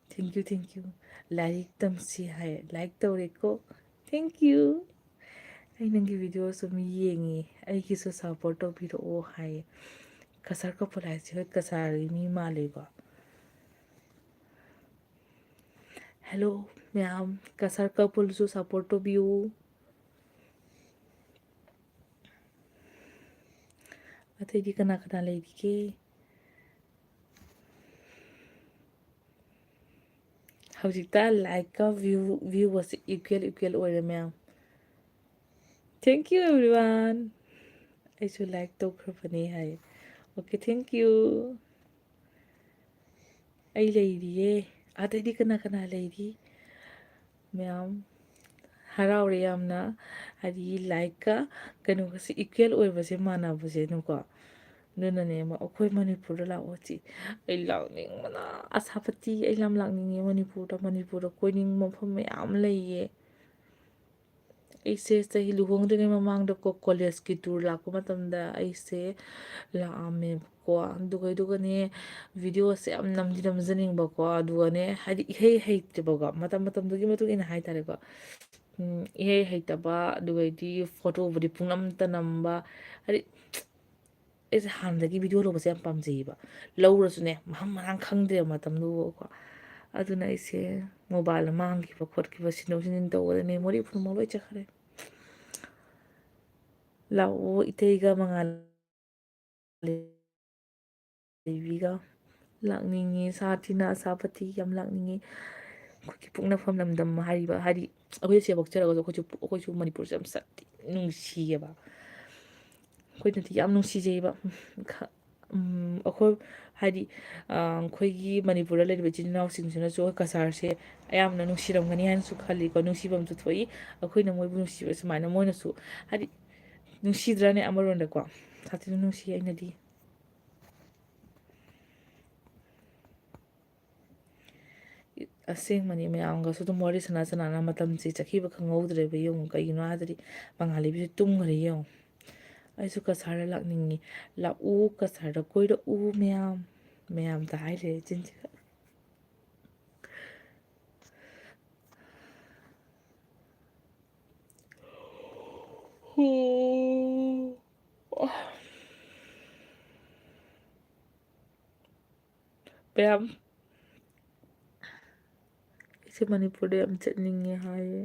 Thank you, thank you꯫ "ꯂꯥꯏꯔꯤꯛ ꯇꯝꯁꯤ" ꯍꯥꯏ, like ꯇꯧꯔꯦꯀꯣ꯫ Thank you꯫ "ꯑꯩ ꯅꯪꯒꯤ video ꯁꯨꯝ ꯌꯦꯡꯉꯤ, ꯑꯩꯒꯤꯁꯨ support ꯇꯧꯕꯤꯔꯛꯑꯣ" ꯍꯥꯏꯌꯦ꯫ ꯀꯁꯥꯔ ꯀꯄꯜ ꯍꯥꯏꯁꯦ ꯍꯣꯏ ꯀꯁꯥꯔꯒꯤ ꯃꯤ ꯃꯥꯜꯂꯦꯀꯣ꯫ Hello ꯃꯌꯥꯝ, ꯀꯁꯥꯔ coupleꯁꯨ support ꯇꯧꯕꯤꯌꯨ꯫ ꯑꯇꯩꯗꯤ ꯀꯅꯥ ꯀꯅꯥ ꯂꯩꯔꯤꯒꯦ? ꯍꯧꯖꯤꯛꯇ likeꯀ view, viewꯒꯁꯦ equal, equal ꯑꯣꯏꯔꯦ ꯃꯌꯥꯝ꯫ Thank you everyone꯫ ꯑꯩꯁꯨ like ꯇꯧꯈ꯭ꯔꯕꯅꯦ ꯍꯥꯏ꯫ Okay, thank you꯫ ꯑꯩ ꯂꯩꯔꯤꯌꯦ꯫ ꯑꯇꯩꯗꯤ ꯀꯅꯥ ꯀꯅꯥ ꯂꯩꯔꯤ? ꯃꯌꯥꯝ ꯍꯔꯥꯎꯔꯦ ꯌꯥꯝꯅ꯫ ꯍꯥꯏꯗꯤ likeꯀ ꯀꯩꯅꯣꯒꯁꯦ equal ꯑꯣꯏꯕꯁꯦ, ꯃꯥꯟꯅꯕꯁꯦ ꯑꯗꯨꯝꯀꯣ꯫ ꯑꯗꯨꯅꯅꯦ, ꯃ-, ꯑꯩꯈꯣꯏ ꯃꯅꯤꯄꯨꯔꯗ ꯂꯥꯛꯑꯣ ꯆꯦ꯫ ꯑꯩ ꯂꯥꯛꯅꯤꯡꯕꯅ, ꯑꯁꯥꯄꯇꯤ, ꯑꯩ ꯌꯥꯝ ꯂꯥꯛꯅꯤꯡꯉꯦ ꯃꯅꯤꯄꯨꯔꯗ꯫ ꯃꯅꯤꯄꯨꯔꯗ ꯀꯣꯏꯅꯤꯡꯕ ꯃꯐꯝ ꯃꯌꯥꯝ ꯂꯩꯌꯦ꯫ ꯑꯩꯁꯦ ꯆꯍꯤ ꯂꯨꯍꯣꯡꯗ꯭ꯔꯤꯉꯩ ꯃꯃꯥꯡꯗꯀꯣ, collegeꯀꯤ tour ꯂꯥꯛꯄ ꯃꯇꯝꯗ ꯑꯩꯁꯦ ꯂꯥꯛꯑꯝꯃꯦꯕꯀꯣ꯫ ꯑꯗꯨꯒ, ꯑꯗꯨꯒꯅꯦ, videoꯁꯦ ꯌꯥꯝ ꯅꯝꯗꯤ ꯅꯝꯖꯅꯤꯡꯕꯀꯣ꯫ ꯑꯗꯨꯒꯅꯦ, ꯍꯥꯏꯗꯤ ꯏꯍꯩ ꯍꯩꯇꯕꯀꯣ, ꯃꯇꯝ ꯃꯇꯝꯗꯨꯒꯤ ꯃꯇꯨꯡ ꯏꯟꯅ ꯍꯥꯏꯇꯥꯔꯦꯀꯣ꯫ ꯎꯝ, ꯏꯍꯩ ꯍꯩꯇꯕ, ꯑꯗꯨꯒꯩꯗꯤ photoꯕꯨꯗꯤ ꯄꯨꯡꯅꯝꯇ ꯅꯝꯕ꯫ ꯍꯥꯏꯗꯤ, ꯑꯩꯁꯦ ꯍꯥꯟꯅꯗꯒꯤ video ꯂꯧꯕꯁꯦ ꯌꯥꯝ ꯄꯥꯝꯖꯩꯌꯦꯕ꯫ ꯂꯧꯔꯁꯨꯅꯦ, ꯃꯐꯝ ꯃꯔꯥꯡ ꯈꯪꯗ꯭ꯔꯦꯕ ꯃꯇꯝꯗꯨꯀꯣ꯫ ꯑꯗꯨꯅ ꯑꯩꯁꯦ mobileꯗ ꯃꯥꯡꯈꯤꯕ ꯈꯣꯠꯈꯤꯕ, ꯁꯤꯟꯗꯣꯛ ꯁꯤꯟꯖꯤꯟ ꯇꯧꯕꯗ memory ꯄꯨꯝꯅꯃꯛ ꯂꯣꯏ ꯆꯠꯈ꯭ꯔꯦ꯫ ꯂꯥꯛꯑꯣ, ꯏꯇꯩꯒ ꯃꯉꯥꯜ ꯂꯩꯕꯤꯒ꯫ ꯂꯥꯛꯅꯤꯡꯉꯤ, ꯁꯥꯊꯤꯅ ꯑꯁꯥꯄꯇꯤ ꯌꯥꯝ ꯂꯥꯛꯅꯤꯡꯉꯤ꯫ ꯑꯩꯈꯣꯏꯒꯤ ꯄꯣꯛꯅꯐꯝ ꯂꯝꯗꯝ ꯍꯥꯏꯔꯤꯕ, ꯍꯥꯏꯗꯤ, ꯑꯩꯈꯣꯏ ꯁꯦ ꯄꯣꯛꯆꯔꯒꯁꯨ ꯑꯩꯈꯣꯏꯁꯨ, ꯑꯩꯈꯣꯏꯁꯨ ꯃꯅꯤꯄꯨꯔꯁꯦ ꯌꯥꯝ ꯁꯥꯊꯤ ꯅꯨꯡꯁꯤꯌꯦꯕ꯫ ꯑꯩꯈꯣꯏꯅꯗꯤ ꯌꯥꯝ ꯅꯨꯡꯁꯤꯖꯩꯕ꯫ ꯈ-, ꯎꯝ, ꯑꯩꯈꯣꯏ ꯍꯥꯏꯗꯤ, ꯑ, ꯑꯩꯈꯣꯏꯒꯤ ꯃꯅꯤꯄꯨꯔꯗ ꯂꯩꯔꯤꯕ ꯏꯆꯤꯟ ꯏꯅꯥꯎꯁꯤꯡꯁꯤꯅꯁꯨ ꯀꯁꯥꯔꯁꯦ ꯑꯌꯥꯝꯕꯅ ꯅꯨꯡꯁꯤꯔꯝꯒꯅꯤ ꯍꯥꯏꯅꯁꯨ ꯈꯜꯂꯤꯀꯣ꯫ ꯅꯨꯡꯁꯤꯕ ꯑꯃꯁꯨ ꯊꯣꯛꯏ꯫ ꯑꯩꯈꯣꯏꯅ ꯃꯣꯏꯕꯨ ꯅꯨꯡꯁꯤꯕ ꯁꯨꯃꯥꯏꯅ ꯃꯣꯏꯅꯁꯨ ꯍꯥꯏꯗꯤ ꯅꯨꯡꯁꯤꯗ꯭ꯔꯅꯦ ꯑꯃꯔꯣꯝꯗꯀꯣ? ꯁꯥꯊꯤꯅ ꯅꯨꯡꯁꯤ ꯑꯩꯅꯗꯤ꯫ ꯑꯁꯦꯡꯕꯅꯤ, ꯃꯌꯥꯝꯒꯁꯨ ꯑꯗꯨꯝ ꯋꯥꯔꯤ ꯁꯥꯟꯅ ꯁꯥꯟꯅꯅ ꯃꯇꯝꯁꯦ ꯆꯠꯈꯤꯕ ꯈꯪꯍꯧꯗ꯭ꯔꯦꯕ꯫ ꯌꯦꯡꯉꯨ, ꯀꯩꯒꯤꯅꯣ ꯍꯥꯏꯔꯗꯤ ꯃꯉꯥꯜꯂꯩꯕꯤꯁꯨ ꯇꯨꯝꯈ꯭ꯔꯦ꯫ ꯌꯦꯡꯉꯨ, ꯑꯩꯁꯨ ꯀꯁꯥꯔꯗ ꯂꯥꯛꯅꯤꯡꯉꯤ, ꯂꯥꯛꯎ, ꯀꯁꯥꯔꯗ ꯀꯣꯏꯔꯛꯎ ꯃꯌꯥꯝ, ꯃꯌꯥꯝꯗ ꯍꯥꯏ ꯂꯩꯔꯦ ꯆꯤꯟꯁꯤꯒ꯫ ꯃꯌꯥꯝ, ꯑꯩꯁꯦ ꯃꯅꯤꯄꯨꯔꯗ ꯌꯥꯝ ꯆꯠꯅꯤꯡꯉꯦ ꯍꯥꯏꯌꯦ꯫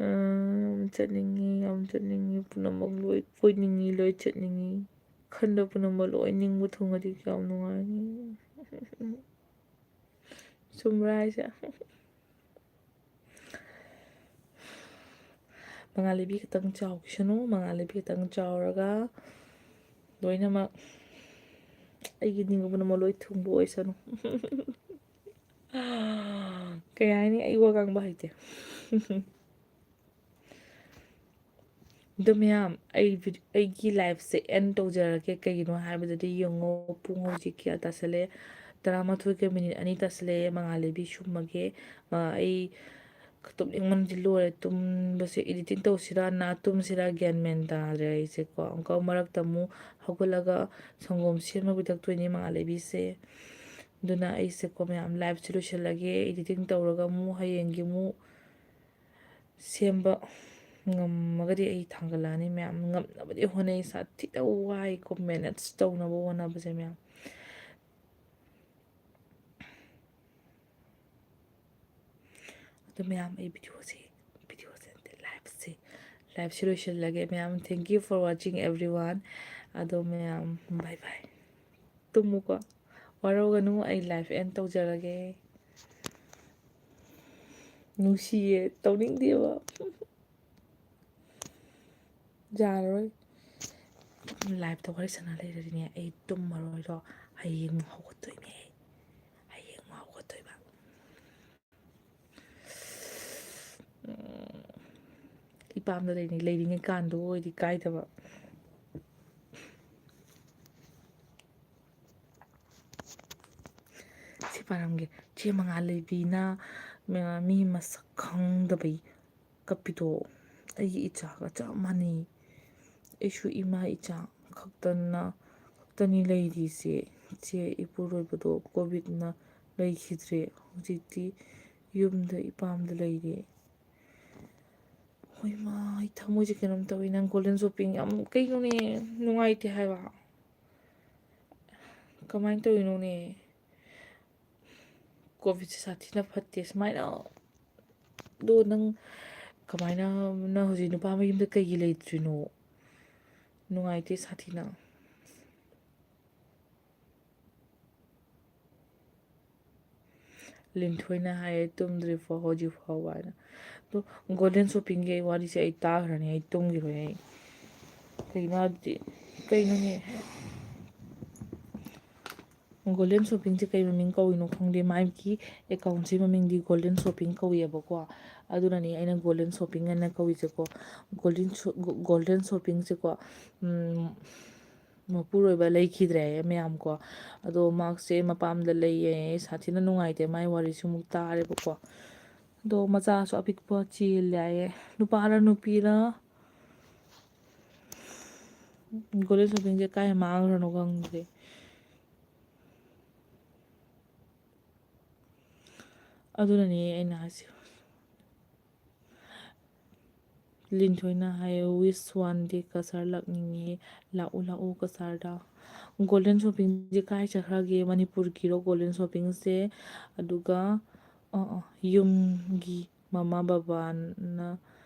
ꯑꯥ, ꯌꯥꯝ ꯆꯠꯅꯤꯡꯉꯤ, ꯌꯥꯝ ꯆꯠꯅꯤꯡꯉꯤ, ꯄꯨꯝꯅꯃꯛ ꯂꯣꯏ ꯀꯣꯏꯅꯤꯡꯉꯤ, ꯂꯣꯏ ꯆꯠꯅꯤꯡꯉꯤ꯫ ꯈꯟꯕ ꯄꯨꯝꯅꯃꯛ ꯂꯣꯏ ꯅꯤꯡꯕ ꯊꯨꯡꯉꯗꯤ ꯀꯌꯥꯝ ꯅꯨꯡꯉꯥꯏꯅꯤ꯫ ꯆꯨꯝꯕ꯭ꯔꯥ ꯍꯥꯏꯁꯦ? ꯃꯉꯥꯜꯂꯩꯕꯤ ꯈꯛꯇꯪ ꯆꯥꯎꯈꯤꯁꯅꯨ, ꯃꯉꯥꯜꯂꯩꯕꯤ ꯈꯛꯇꯪ ꯆꯥꯎꯔꯒ ꯂꯣꯏꯅꯃꯛ ꯑꯩꯒꯤ ꯅꯤꯡꯕ ꯄꯨꯝꯅꯃꯛ ꯂꯣꯏ ꯊꯨꯡꯕ ꯑꯣꯏꯁꯅꯨ꯫ ꯀꯩ ꯍꯥꯏꯅꯤ, ꯑꯩ ꯋꯥ ꯉꯥꯡꯕ ꯍꯩꯇꯦ꯫ ꯑꯗꯣ ꯃꯌꯥꯝ, ꯑꯩ ꯚꯤ-, ꯑꯩꯒꯤ ꯂꯥꯏꯐꯁꯦ ꯑꯦꯟ ꯇꯧꯖꯔꯒꯦ꯫ ꯀꯩꯒꯤꯅꯣ ꯍꯥꯏꯕꯗꯗꯤ ꯌꯦꯡꯉꯣ, ꯄꯨꯡ ꯍꯧꯖꯤꯛ ꯀꯌꯥ ꯇꯥꯁꯜꯂꯦ? ꯇꯔꯥꯃꯥꯊꯣꯏꯒ ꯃꯤꯅꯤꯠ ꯑꯅꯤ ꯇꯥꯁꯜꯂꯛꯑꯦ꯫ ꯃꯉꯥꯜꯂꯩꯕꯤ ꯁꯨꯝꯃꯒꯦ꯫ ꯃꯥ, ꯑꯩ ꯇꯨꯝꯅꯤꯡꯃꯟꯗꯤ ꯂꯣꯏꯔꯦ꯫ ꯇꯨꯝꯕꯁꯦ editing ꯇꯧꯁꯤꯔꯥ, ꯅꯥ ꯇꯨꯝꯁꯤꯔꯥ ꯒ꯭ꯌꯥꯟ ꯃꯦꯟ ꯇꯥꯗ꯭ꯔꯦ ꯑꯩꯁꯦꯀꯣ꯫ ꯑꯃꯨꯛꯀ ꯃꯔꯛꯇ ꯑꯃꯨꯛ ꯍꯧꯒꯠꯂꯒ ꯁꯪꯒꯣꯝ ꯁꯦꯝꯃ ꯄꯤꯊꯛꯇꯣꯏꯅꯤ ꯃꯉꯥꯜꯂꯩꯕꯤꯁꯦ꯫ ꯑꯗꯨꯅ ꯑꯩꯁꯦꯀꯣ ꯃꯌꯥꯝ, ꯂꯥꯏꯐꯁꯦ ꯂꯣꯏꯁꯤꯜꯂꯒꯦ꯫ Editing ꯇꯧꯔꯒ ꯑꯃꯨꯛ ꯍꯌꯦꯡꯒꯤ ꯑꯃꯨꯛ ꯁꯦꯝꯕ ꯉꯝꯃꯒꯗꯤ ꯑꯩ ꯊꯥꯡꯒꯠꯂꯛꯑꯅꯤ ꯃꯌꯥꯝ꯫ ꯉꯝꯅꯕꯗꯤ ꯍꯣꯠꯅꯩ, ꯁꯥꯊꯤꯅ ꯋꯥꯏꯀꯣ manage ꯇꯧꯅꯕ ꯍꯣꯠꯅꯕꯁꯦ ꯃꯌꯥꯝ꯫ ꯑꯗꯣ ꯃꯌꯥꯝ, ꯑꯩ videoꯁꯦ, videoꯁꯦ ꯅꯠꯇꯦ, liveꯁꯦ, liveꯁꯦ ꯂꯣꯏꯁꯤꯜꯂꯒꯦ ꯃꯌꯥꯝ꯫ Thank you for watching everyone꯫ ꯑꯗꯣ ꯃꯌꯥꯝ, bye bye꯫ ꯇꯨꯝꯃꯨꯀꯣ, ꯋꯥꯔꯧꯒꯅꯨ, ꯑꯩ live end ꯇꯧꯖꯔꯒꯦ꯫ ꯅꯨꯡꯁꯤꯌꯦ, ꯇꯧꯅꯤꯡꯗꯦꯕ꯫ ꯌꯥꯔꯔꯣꯏ꯫ Live-ꯇ ꯋꯥꯔꯤ ꯁꯥꯟꯅ ꯂꯩꯔꯗꯤꯅꯦ, ꯑꯩ ꯇꯨꯝꯃꯔꯣꯏꯗꯣ꯫ ꯍꯌꯦꯡ ꯑꯃꯨꯛ ꯍꯧꯒꯠꯇꯣꯏꯅꯦ ꯑꯩ꯫ ꯍꯌꯦꯡ ꯑꯃꯨꯛ ꯍꯧꯒꯠꯇꯣꯏꯕ꯫ ꯎꯝ, ꯏꯄꯥꯝꯗ ꯂꯩꯅꯤ-, ꯂꯩꯔꯤꯉꯩ ꯀꯥꯟꯗꯣ ꯑꯣꯏꯗꯤ ꯀꯥꯏꯗꯕ꯫ ꯁꯤ ꯄꯥꯔꯝꯒꯦ꯫ ꯆꯦ ꯃꯉꯥꯜ ꯂꯩꯕꯤꯅ, ꯃ-, ꯃꯤ ꯃꯁꯛ ꯈꯪꯗꯕꯩ ꯀꯞꯄꯤꯗꯣ ꯑꯩꯒꯤ ꯏꯆꯥꯒ ꯆꯞ ꯃꯥꯟꯅꯩ꯫ ꯑꯩꯁꯨ ꯏꯃꯥ ꯏꯆꯥ ꯈꯛꯇꯅ, ꯈꯛꯇꯅꯤ ꯂꯩꯔꯤꯁꯦ꯫ ꯆꯦ ꯏꯄꯨꯔꯣꯏꯕꯗꯣ COVID-ꯅ ꯂꯩꯈꯤꯗ꯭ꯔꯦ꯫ ꯍꯧꯖꯤꯛꯇꯤ ꯌꯨꯝꯗ ꯏꯄꯥꯝꯗ ꯂꯩꯔꯦ꯫ ꯍꯣꯏ ꯃꯥ, ꯑꯩ ꯊꯃꯣꯏꯁꯦ ꯀꯩꯅꯣꯝ ꯇꯧꯏ꯫ ꯅꯪ Golden Shopping ꯌꯥꯝ, ꯀꯩꯅꯣꯅꯦ, ꯅꯨꯡꯉꯥꯏꯇꯦ ꯍꯥꯏꯕ꯫ ꯀꯃꯥꯏꯅ ꯇꯧꯔꯤꯅꯣꯅꯦ? COVID-ꯁꯦ ꯁꯥꯊꯤꯅ ꯐꯠꯇꯦ꯫ ꯁꯨꯃꯥꯏꯅ, ꯑꯗꯣ ꯅꯪ ꯀꯃꯥꯏꯅ, ꯅꯪ ꯍꯧꯖꯤꯛ ꯅꯨꯄꯥ ꯃꯌꯨꯝꯗ ꯀꯩꯒꯤ ꯂꯩꯇ꯭ꯔꯤꯅꯣ? ꯅꯨꯡꯉꯥꯏꯇꯦ ꯁꯥꯊꯤꯅ꯫ ꯂꯤꯟꯊꯣꯏꯅ ꯍꯥꯏꯌꯦ, "ꯇꯨꯝꯗ꯭ꯔꯤꯐꯥꯎ ꯍꯧꯖꯤꯛ ꯐꯥꯎꯕ" ꯍꯥꯏꯅ꯫ ꯑꯗꯣ Golden Shopping-ꯒꯤ ꯑꯩ ꯋꯥꯔꯤꯁꯦ ꯑꯩ ꯇꯥꯈ꯭ꯔꯅꯤ, ꯑꯩ ꯇꯨꯝꯈꯤꯔꯣꯏ ꯑꯩ꯫ ꯀꯩꯅꯣ ꯍꯥꯏꯕꯗꯤ, ꯀꯩꯅꯣꯅꯦ? Golden Shopping-ꯁꯦ ꯀꯩ ꯃꯃꯤꯡ ꯀꯧꯔꯤꯅꯣ ꯈꯪꯗꯦ, ꯃꯥꯒꯤ account-ꯁꯤ ꯃꯃꯤꯡꯗꯤ Golden Shopping ꯀꯧꯏꯌꯦꯕꯀꯣ꯫ ꯑꯗꯨꯅꯅꯦ ꯑꯩꯅ Golden Shopping ꯍꯥꯏꯅ ꯀꯧꯔꯤꯁꯦꯀꯣ꯫ Golden Sho-, Golden Shopping-ꯁꯦꯀꯣ, ꯎꯝ, ꯃꯄꯨꯔꯣꯏꯕ ꯂꯩꯈꯤꯗ꯭ꯔꯦ ꯍꯥꯏꯌꯦ ꯃꯌꯥꯝ ꯀꯣ꯫ ꯑꯗꯣ ꯃꯥꯁꯦ ꯃꯄꯥꯝꯗ ꯂꯩꯌꯦ, ꯁꯥꯊꯤꯅ ꯅꯨꯡꯉꯥꯏꯇꯦ, ꯃꯥꯏ ꯋꯥꯔꯤꯁꯨ ꯑꯃꯨꯛ ꯇꯥꯔꯦꯕꯀꯣ꯫ ꯑꯗꯣ ꯃꯆꯥꯁꯨ ꯑꯄꯤꯛꯄ ꯆꯦꯜꯂꯦ ꯍꯥꯏꯌꯦ꯫ ꯅꯨꯄꯥꯔ ꯅꯨꯄꯤꯔ? Golden Shopping-ꯁꯦ ꯀꯥꯏ ꯃꯥꯡꯈ꯭ꯔꯅꯣ ꯈꯪꯗ꯭ꯔꯦ꯫ ꯑꯗꯨꯅꯅꯦ ꯑꯩꯅ ꯍꯥꯏꯁꯦ꯫ ꯂꯤꯟꯊꯣꯏꯅ ꯍꯥꯏꯌꯦ, "Wish one day ꯀꯁꯥꯔ ꯂꯥꯛꯅꯤꯡꯉꯦ, ꯂꯥꯛꯎ ꯂꯥꯛꯎ ꯀꯁꯥꯔꯗ꯫" Golden Shopping-ꯁꯦ ꯀꯥꯏ ꯆꯠꯈ꯭ꯔꯒꯦ? ꯃꯅꯤꯄꯨꯔꯒꯤꯔꯣ Golden Shopping-ꯁꯦ? ꯑꯗꯨꯒ, ꯑ, ꯑ, ꯌꯨꯝꯒꯤ ꯃꯃꯥ ꯕꯕꯥꯅ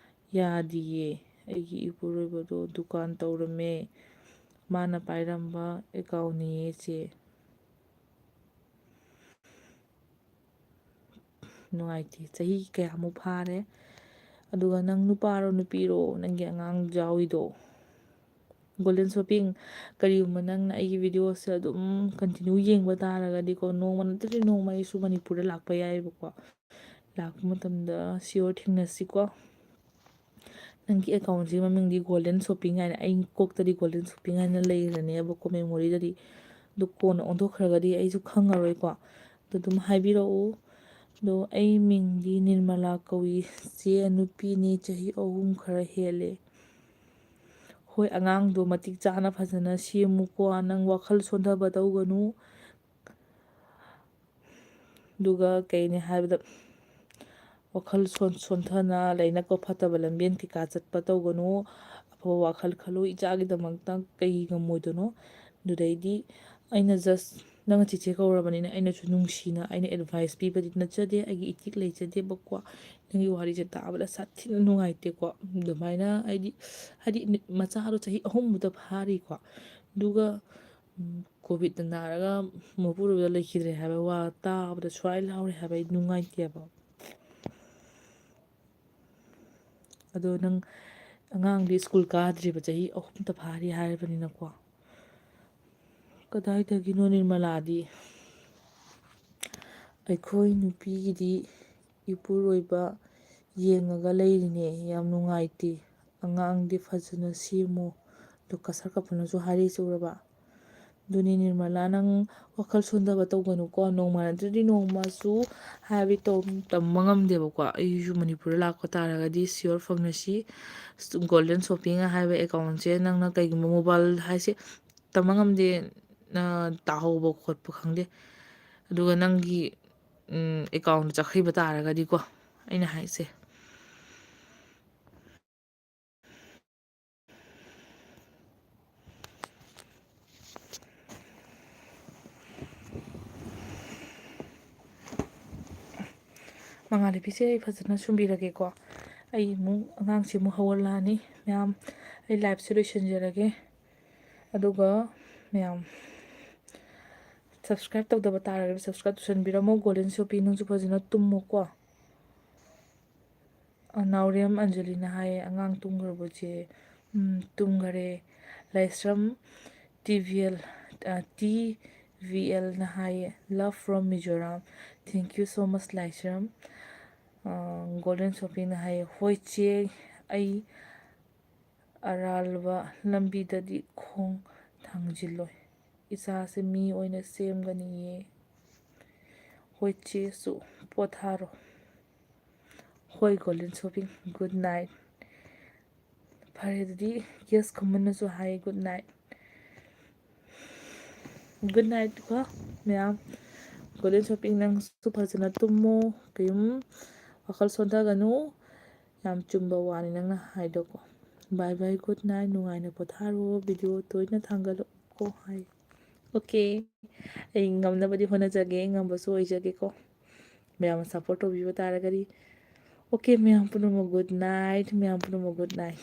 ꯌꯥꯗꯤꯌꯦ꯫ ꯑꯩꯒꯤ ꯏꯄꯨꯔꯣꯏꯕꯗꯣ ꯗꯨꯀꯥꯟ ꯇꯧꯔꯝꯃꯦ꯫ ꯃꯥꯅ ꯄꯥꯏꯔꯝꯕ account-ꯅꯤꯌꯦ ꯆꯦ꯫ ꯅꯨꯡꯉꯥꯏꯇꯦ꯫ ꯆꯍꯤ ꯀꯌꯥꯃꯨꯛ ꯐꯥꯔꯦ? ꯑꯗꯨꯒ ꯅꯪ ꯅꯨꯄꯥꯔꯣ ꯅꯨꯄꯤꯔꯣ ꯅꯪꯒꯤ ꯑꯉꯥꯡ ꯌꯥꯎꯔꯤꯗꯣ? ꯒꯣꯜꯗꯟ ꯁꯣꯞꯄꯤꯡ, ꯀꯔꯤꯒꯨꯝꯕ ꯅꯪꯅ ꯑꯩꯒꯤ ꯚꯤꯗꯤꯑꯣꯁꯦ ꯑꯗꯨꯝ ꯀꯟꯇꯤꯅ꯭ꯌꯨ ꯌꯦꯡꯕ ꯇꯥꯔꯒꯗꯤꯀꯣ, ꯅꯣꯡꯃ ꯅꯠꯇ꯭ꯔꯗꯤ ꯅꯣꯡꯃ ꯑꯩꯁꯨ ꯃꯅꯤꯄꯨꯔꯗ ꯂꯥꯛꯄ ꯌꯥꯏꯑꯕꯀꯣ꯫ ꯂꯥꯛꯄ ꯃꯇꯝꯗ ꯁꯤꯌꯣꯔ ꯊꯦꯡꯅꯁꯤꯀꯣ꯫ ꯅꯪꯒꯤ ꯑꯦꯀꯥꯎꯟꯁꯤꯒꯤ ꯃꯃꯤꯡꯗꯤ ꯒꯣꯜꯗꯟ ꯁꯣꯞꯄꯤꯡ ꯍꯥꯏꯅ, ꯑꯩ ꯀꯣꯛꯇꯗꯤ ꯒꯣꯜꯗꯟ ꯁꯣꯞꯄꯤꯡ ꯍꯥꯏꯅ ꯂꯩꯔꯅꯦꯕꯀꯣ, ꯃꯦꯃꯣꯔꯤꯗꯗꯤ꯫ ꯑꯗꯨ ꯀꯣꯟꯅ ꯑꯣꯟꯊꯣꯛꯈ꯭ꯔꯒꯗꯤ ꯑꯩꯁꯨ ꯈꯪꯉꯔꯣꯏꯀꯣ꯫ ꯑꯗꯨ ꯑꯗꯨꯝ ꯍꯥꯏꯕꯤꯔꯛꯎ꯫ ꯑꯗꯣ ꯑꯩ ꯃꯤꯡꯗꯤ ꯅꯤꯔꯃꯂꯥ ꯀꯧꯏ꯫ ꯆꯦ ꯅꯨꯄꯤꯅꯤ, ꯆꯍꯤ ꯑꯍꯨꯝ ꯈꯔ ꯍꯦꯜꯂꯦ꯫ ꯍꯣꯏ, ꯑꯉꯥꯡꯗꯣ ꯃꯇꯤꯛ ꯆꯥꯅ ꯐꯖꯅ ꯁꯦꯝꯃꯨꯀꯣ꯫ ꯅꯪ ꯋꯥꯈꯜ ꯁꯣꯟꯊꯕ ꯇꯧꯒꯅꯨ꯫ ꯑꯗꯨꯒ ꯀꯩꯅꯤ ꯍꯥꯏꯕꯗ, ꯋꯥꯈꯜ ꯁꯣꯟ-, ꯁꯣꯟꯊꯅ ꯂꯩꯅꯀꯣ, ꯐꯠꯇꯕ ꯂꯝꯕꯦꯟ ꯀꯩꯀꯥ ꯆꯠꯄ ꯇꯧꯒꯅꯨ꯫ ꯑꯐꯕ ꯋꯥꯈꯜ ꯈꯜꯂꯨ꯫ ꯏꯆꯥꯒꯤꯗꯃꯛꯇ ꯀꯩ ꯉꯝꯃꯣꯏꯗꯣꯏꯅꯣ? ꯑꯗꯨꯗꯩꯗꯤ ꯑꯩꯅ just ꯅꯪꯅ ꯆꯤꯆꯦ ꯀꯧꯔꯕꯅꯤꯅ ꯑꯩꯅꯁꯨ ꯅꯨꯡꯁꯤꯅ ꯑꯩꯅ ꯑꯦꯗꯚꯥꯏꯁ ꯄꯤꯕꯗꯤ ꯅꯠꯆꯗꯦ, ꯑꯩꯒꯤ ꯏꯊꯤꯛ ꯂꯩꯖꯗꯦꯕꯀꯣ꯫ ꯅꯪꯒꯤ ꯋꯥꯔꯤꯁꯦ ꯇꯥꯕꯗ ꯁꯥꯊꯤꯅ ꯅꯨꯡꯉꯥꯏꯇꯦꯀꯣ꯫ ꯑꯗꯨꯃꯥꯏꯅ ꯍꯥꯏꯗꯤ, ꯍꯥꯏꯗꯤ ꯃꯆꯥꯗꯣ ꯆꯍꯤ ꯑꯍꯨꯝꯃꯨꯛꯇ ꯐꯥꯔꯤꯀꯣ꯫ ꯑꯗꯨꯒ ꯎꯝ, ꯀꯣꯚꯤꯠꯇ ꯅꯥꯔꯒ ꯃꯄꯨꯔꯣꯏꯕꯗ ꯂꯩꯈꯤꯗ꯭ꯔꯦ ꯍꯥꯏꯕ ꯋꯥ ꯇꯥꯕꯗ ꯁ꯭ꯋꯥꯏ ꯂꯥꯎꯔꯦ ꯍꯥꯏꯕ꯫ ꯑꯩ ꯅꯨꯡꯉꯥꯏꯇꯦꯕ꯫ ꯑꯗꯣ ꯅꯪ ꯑꯉꯥꯡꯗꯤ ꯁ꯭ꯀꯨꯜ ꯀꯥꯗ꯭ꯔꯤꯕ, ꯆꯍꯤ ꯑꯍꯨꯝꯇ ꯐꯥꯔꯤ ꯍꯥꯏꯔꯕꯅꯤꯅꯀꯣ꯫ ꯀꯗꯥꯏꯗꯒꯤꯅꯣ ꯅꯤꯔꯃꯂꯥꯗꯤ? ꯑꯩꯈꯣꯏ ꯅꯨꯄꯤꯒꯤꯗꯤ ꯏꯄꯨꯔꯣꯏꯕ ꯌꯦꯡꯉꯒ ꯂꯩꯔꯤꯅꯦ꯫ ꯌꯥꯝ ꯅꯨꯡꯉꯥꯏꯇꯦ꯫ ꯑꯉꯥꯡꯗꯤ ꯐꯖꯅ ꯁꯦꯝꯃꯣ꯫ ꯑꯗꯣ ꯀꯁꯔ ꯀꯄꯨꯅꯁꯨ ꯍꯥꯏꯔꯤꯁꯦ ꯎꯔꯕ? ꯑꯗꯨꯅꯤ ꯅꯤꯔꯃꯂꯥ, ꯅꯪ ꯋꯥꯈꯜ ꯁꯣꯟꯊꯕ ꯇꯧꯒꯅꯨꯀꯣ꯫ ꯅꯣꯡꯃ ꯅꯠꯇ꯭ꯔꯗꯤ ꯅꯣꯡꯃꯁꯨ ꯍꯥꯏꯕꯗꯤ ꯇꯧ-, ꯇꯝꯕ ꯉꯝꯗꯦꯕꯀꯣ꯫ ꯑꯩꯁꯨ ꯃꯅꯤꯄꯨꯔꯗ ꯂꯥꯛꯄ ꯇꯥꯔꯒꯗꯤ ꯁꯤꯌꯣꯔ ꯐꯪꯅꯁꯤ꯫ ꯒꯣꯜꯗꯟ ꯁꯣꯞꯄꯤꯡ ꯍꯥꯏꯕ ꯑꯦꯀꯥꯎꯟꯁꯦ ꯅꯪꯅ ꯀꯩꯒꯨꯝꯕ ꯃꯣꯕꯥꯏꯜ ꯍꯥꯏꯁꯦ ꯇꯝꯕ ꯉꯝꯗꯦ, ꯑ, ꯇꯥꯍꯧꯕ ꯈꯣꯠꯄ ꯈꯪꯗꯦ꯫ ꯑꯗꯨꯒ ꯅꯪꯒꯤ, ꯎꯝ, ꯑꯦꯀꯥꯎꯟꯗ ꯆꯠꯈꯤꯕ ꯇꯥꯔꯒꯗꯤꯀꯣ, ꯑꯩꯅ ꯍꯥꯏꯁꯦ꯫ ꯃꯉꯥꯜ ꯅꯨꯄꯤꯁꯦ ꯑꯩ ꯐꯖꯅ ꯁꯨꯝꯕꯤꯔꯒꯦꯀꯣ꯫ ꯑꯩ ꯑꯃꯨꯛ ꯑꯉꯥꯡꯁꯦ ꯑꯃꯨꯛ ꯍꯧꯒꯠꯂꯛꯑꯅꯤ ꯃꯌꯥꯝ꯫ ꯑꯩ ꯂꯥꯏꯐꯁꯦ ꯂꯣꯏꯁꯤꯟꯖꯔꯒꯦ꯫ ꯑꯗꯨꯒ ꯃꯌꯥꯝ Subscribe ꯇꯧꯗꯕ ꯇꯥꯔꯒꯗꯤ subscribe ꯇꯧꯁꯟꯕꯤꯔꯝꯃꯣ꯫ Golden Shopping, ꯅꯪꯁꯨ ꯐꯖꯅ ꯇꯨꯝꯃꯣꯀꯣ꯫ ꯑ, ꯅꯥꯎꯔꯦꯝ ꯑꯟꯖꯂꯤꯅ ꯍꯥꯏꯌꯦ, "ꯑꯉꯥꯡ ꯇꯨꯝꯈ꯭ꯔꯕꯣ ꯆꯦ?" "ꯎꯝ, ꯇꯨꯝꯈꯔꯦ꯫" ꯂꯥꯏꯁ꯭ꯔꯝ ꯇꯤ ꯚꯤ ꯑꯦꯜ, ꯑ, ꯇꯤ ꯚꯤ ꯑꯦꯜꯅ ꯍꯥꯏꯌꯦ, "Love from Mizoram." Thank you so much, ꯂꯥꯏꯁ꯭ꯔꯝ꯫ ꯑ, Golden Shoppingꯅ ꯍꯥꯏꯌꯦ, "ꯍꯣꯏ ꯆꯦ, ꯑꯩ ꯑꯔꯥꯜꯕ ꯂꯝꯕꯤꯗꯗꯤ ꯈꯣꯡ ꯊꯥꯡꯖꯤꯜꯂꯣꯏ꯫ ꯏꯆꯥꯁꯦ ꯃꯤ ꯑꯣꯏꯅ ꯁꯦꯝꯒꯅꯤꯌꯦ꯫ ꯍꯣꯏ ꯆꯦꯁꯨ ꯄꯣꯊꯥꯔꯣ꯫" ꯍꯣꯏ, Golden Shopping, good night꯫ ꯐꯔꯦ, ꯑꯗꯨꯗꯤ ꯀꯦꯁ ꯈꯨꯃꯟꯅꯁꯨ ꯍꯥꯏ, good night꯫ Good night ꯀꯣ ꯃꯌꯥꯝ꯫ Golden Shopping, ꯅꯪꯁꯨ ꯐꯖꯅ ꯇꯨꯝꯃꯣ꯫ ꯀꯩꯝ ꯋꯥꯈꯜ ꯁꯣꯟꯊꯒꯅꯨ꯫ ꯌꯥꯝ ꯆꯨꯝꯕ ꯋꯥꯅꯤ ꯅꯪꯅ ꯍꯥꯏꯗꯣꯀꯣ꯫ Bye bye, good night, ꯅꯨꯡꯉꯥꯏꯅ ꯄꯣꯊꯥꯔꯣ, video ꯇꯣꯏꯅ ꯊꯥꯡꯒꯠꯂꯛꯑꯣ ꯍꯥꯏ꯫ Okay, ꯑꯩ ꯉꯝꯅꯕꯗꯤ ꯍꯣꯠꯅꯖꯒꯦ, ꯉꯝꯕꯁꯨ ꯑꯣꯏꯖꯒꯦꯀꯣ꯫ ꯃꯌꯥꯝꯅ support ꯇꯧꯕꯤꯕ ꯇꯥꯔꯒꯗꯤ꯫ Okay, ꯃꯌꯥꯝ ꯄꯨꯝꯅꯃꯛ good night, ꯃꯌꯥꯝ ꯄꯨꯝꯅꯃꯛ good night꯫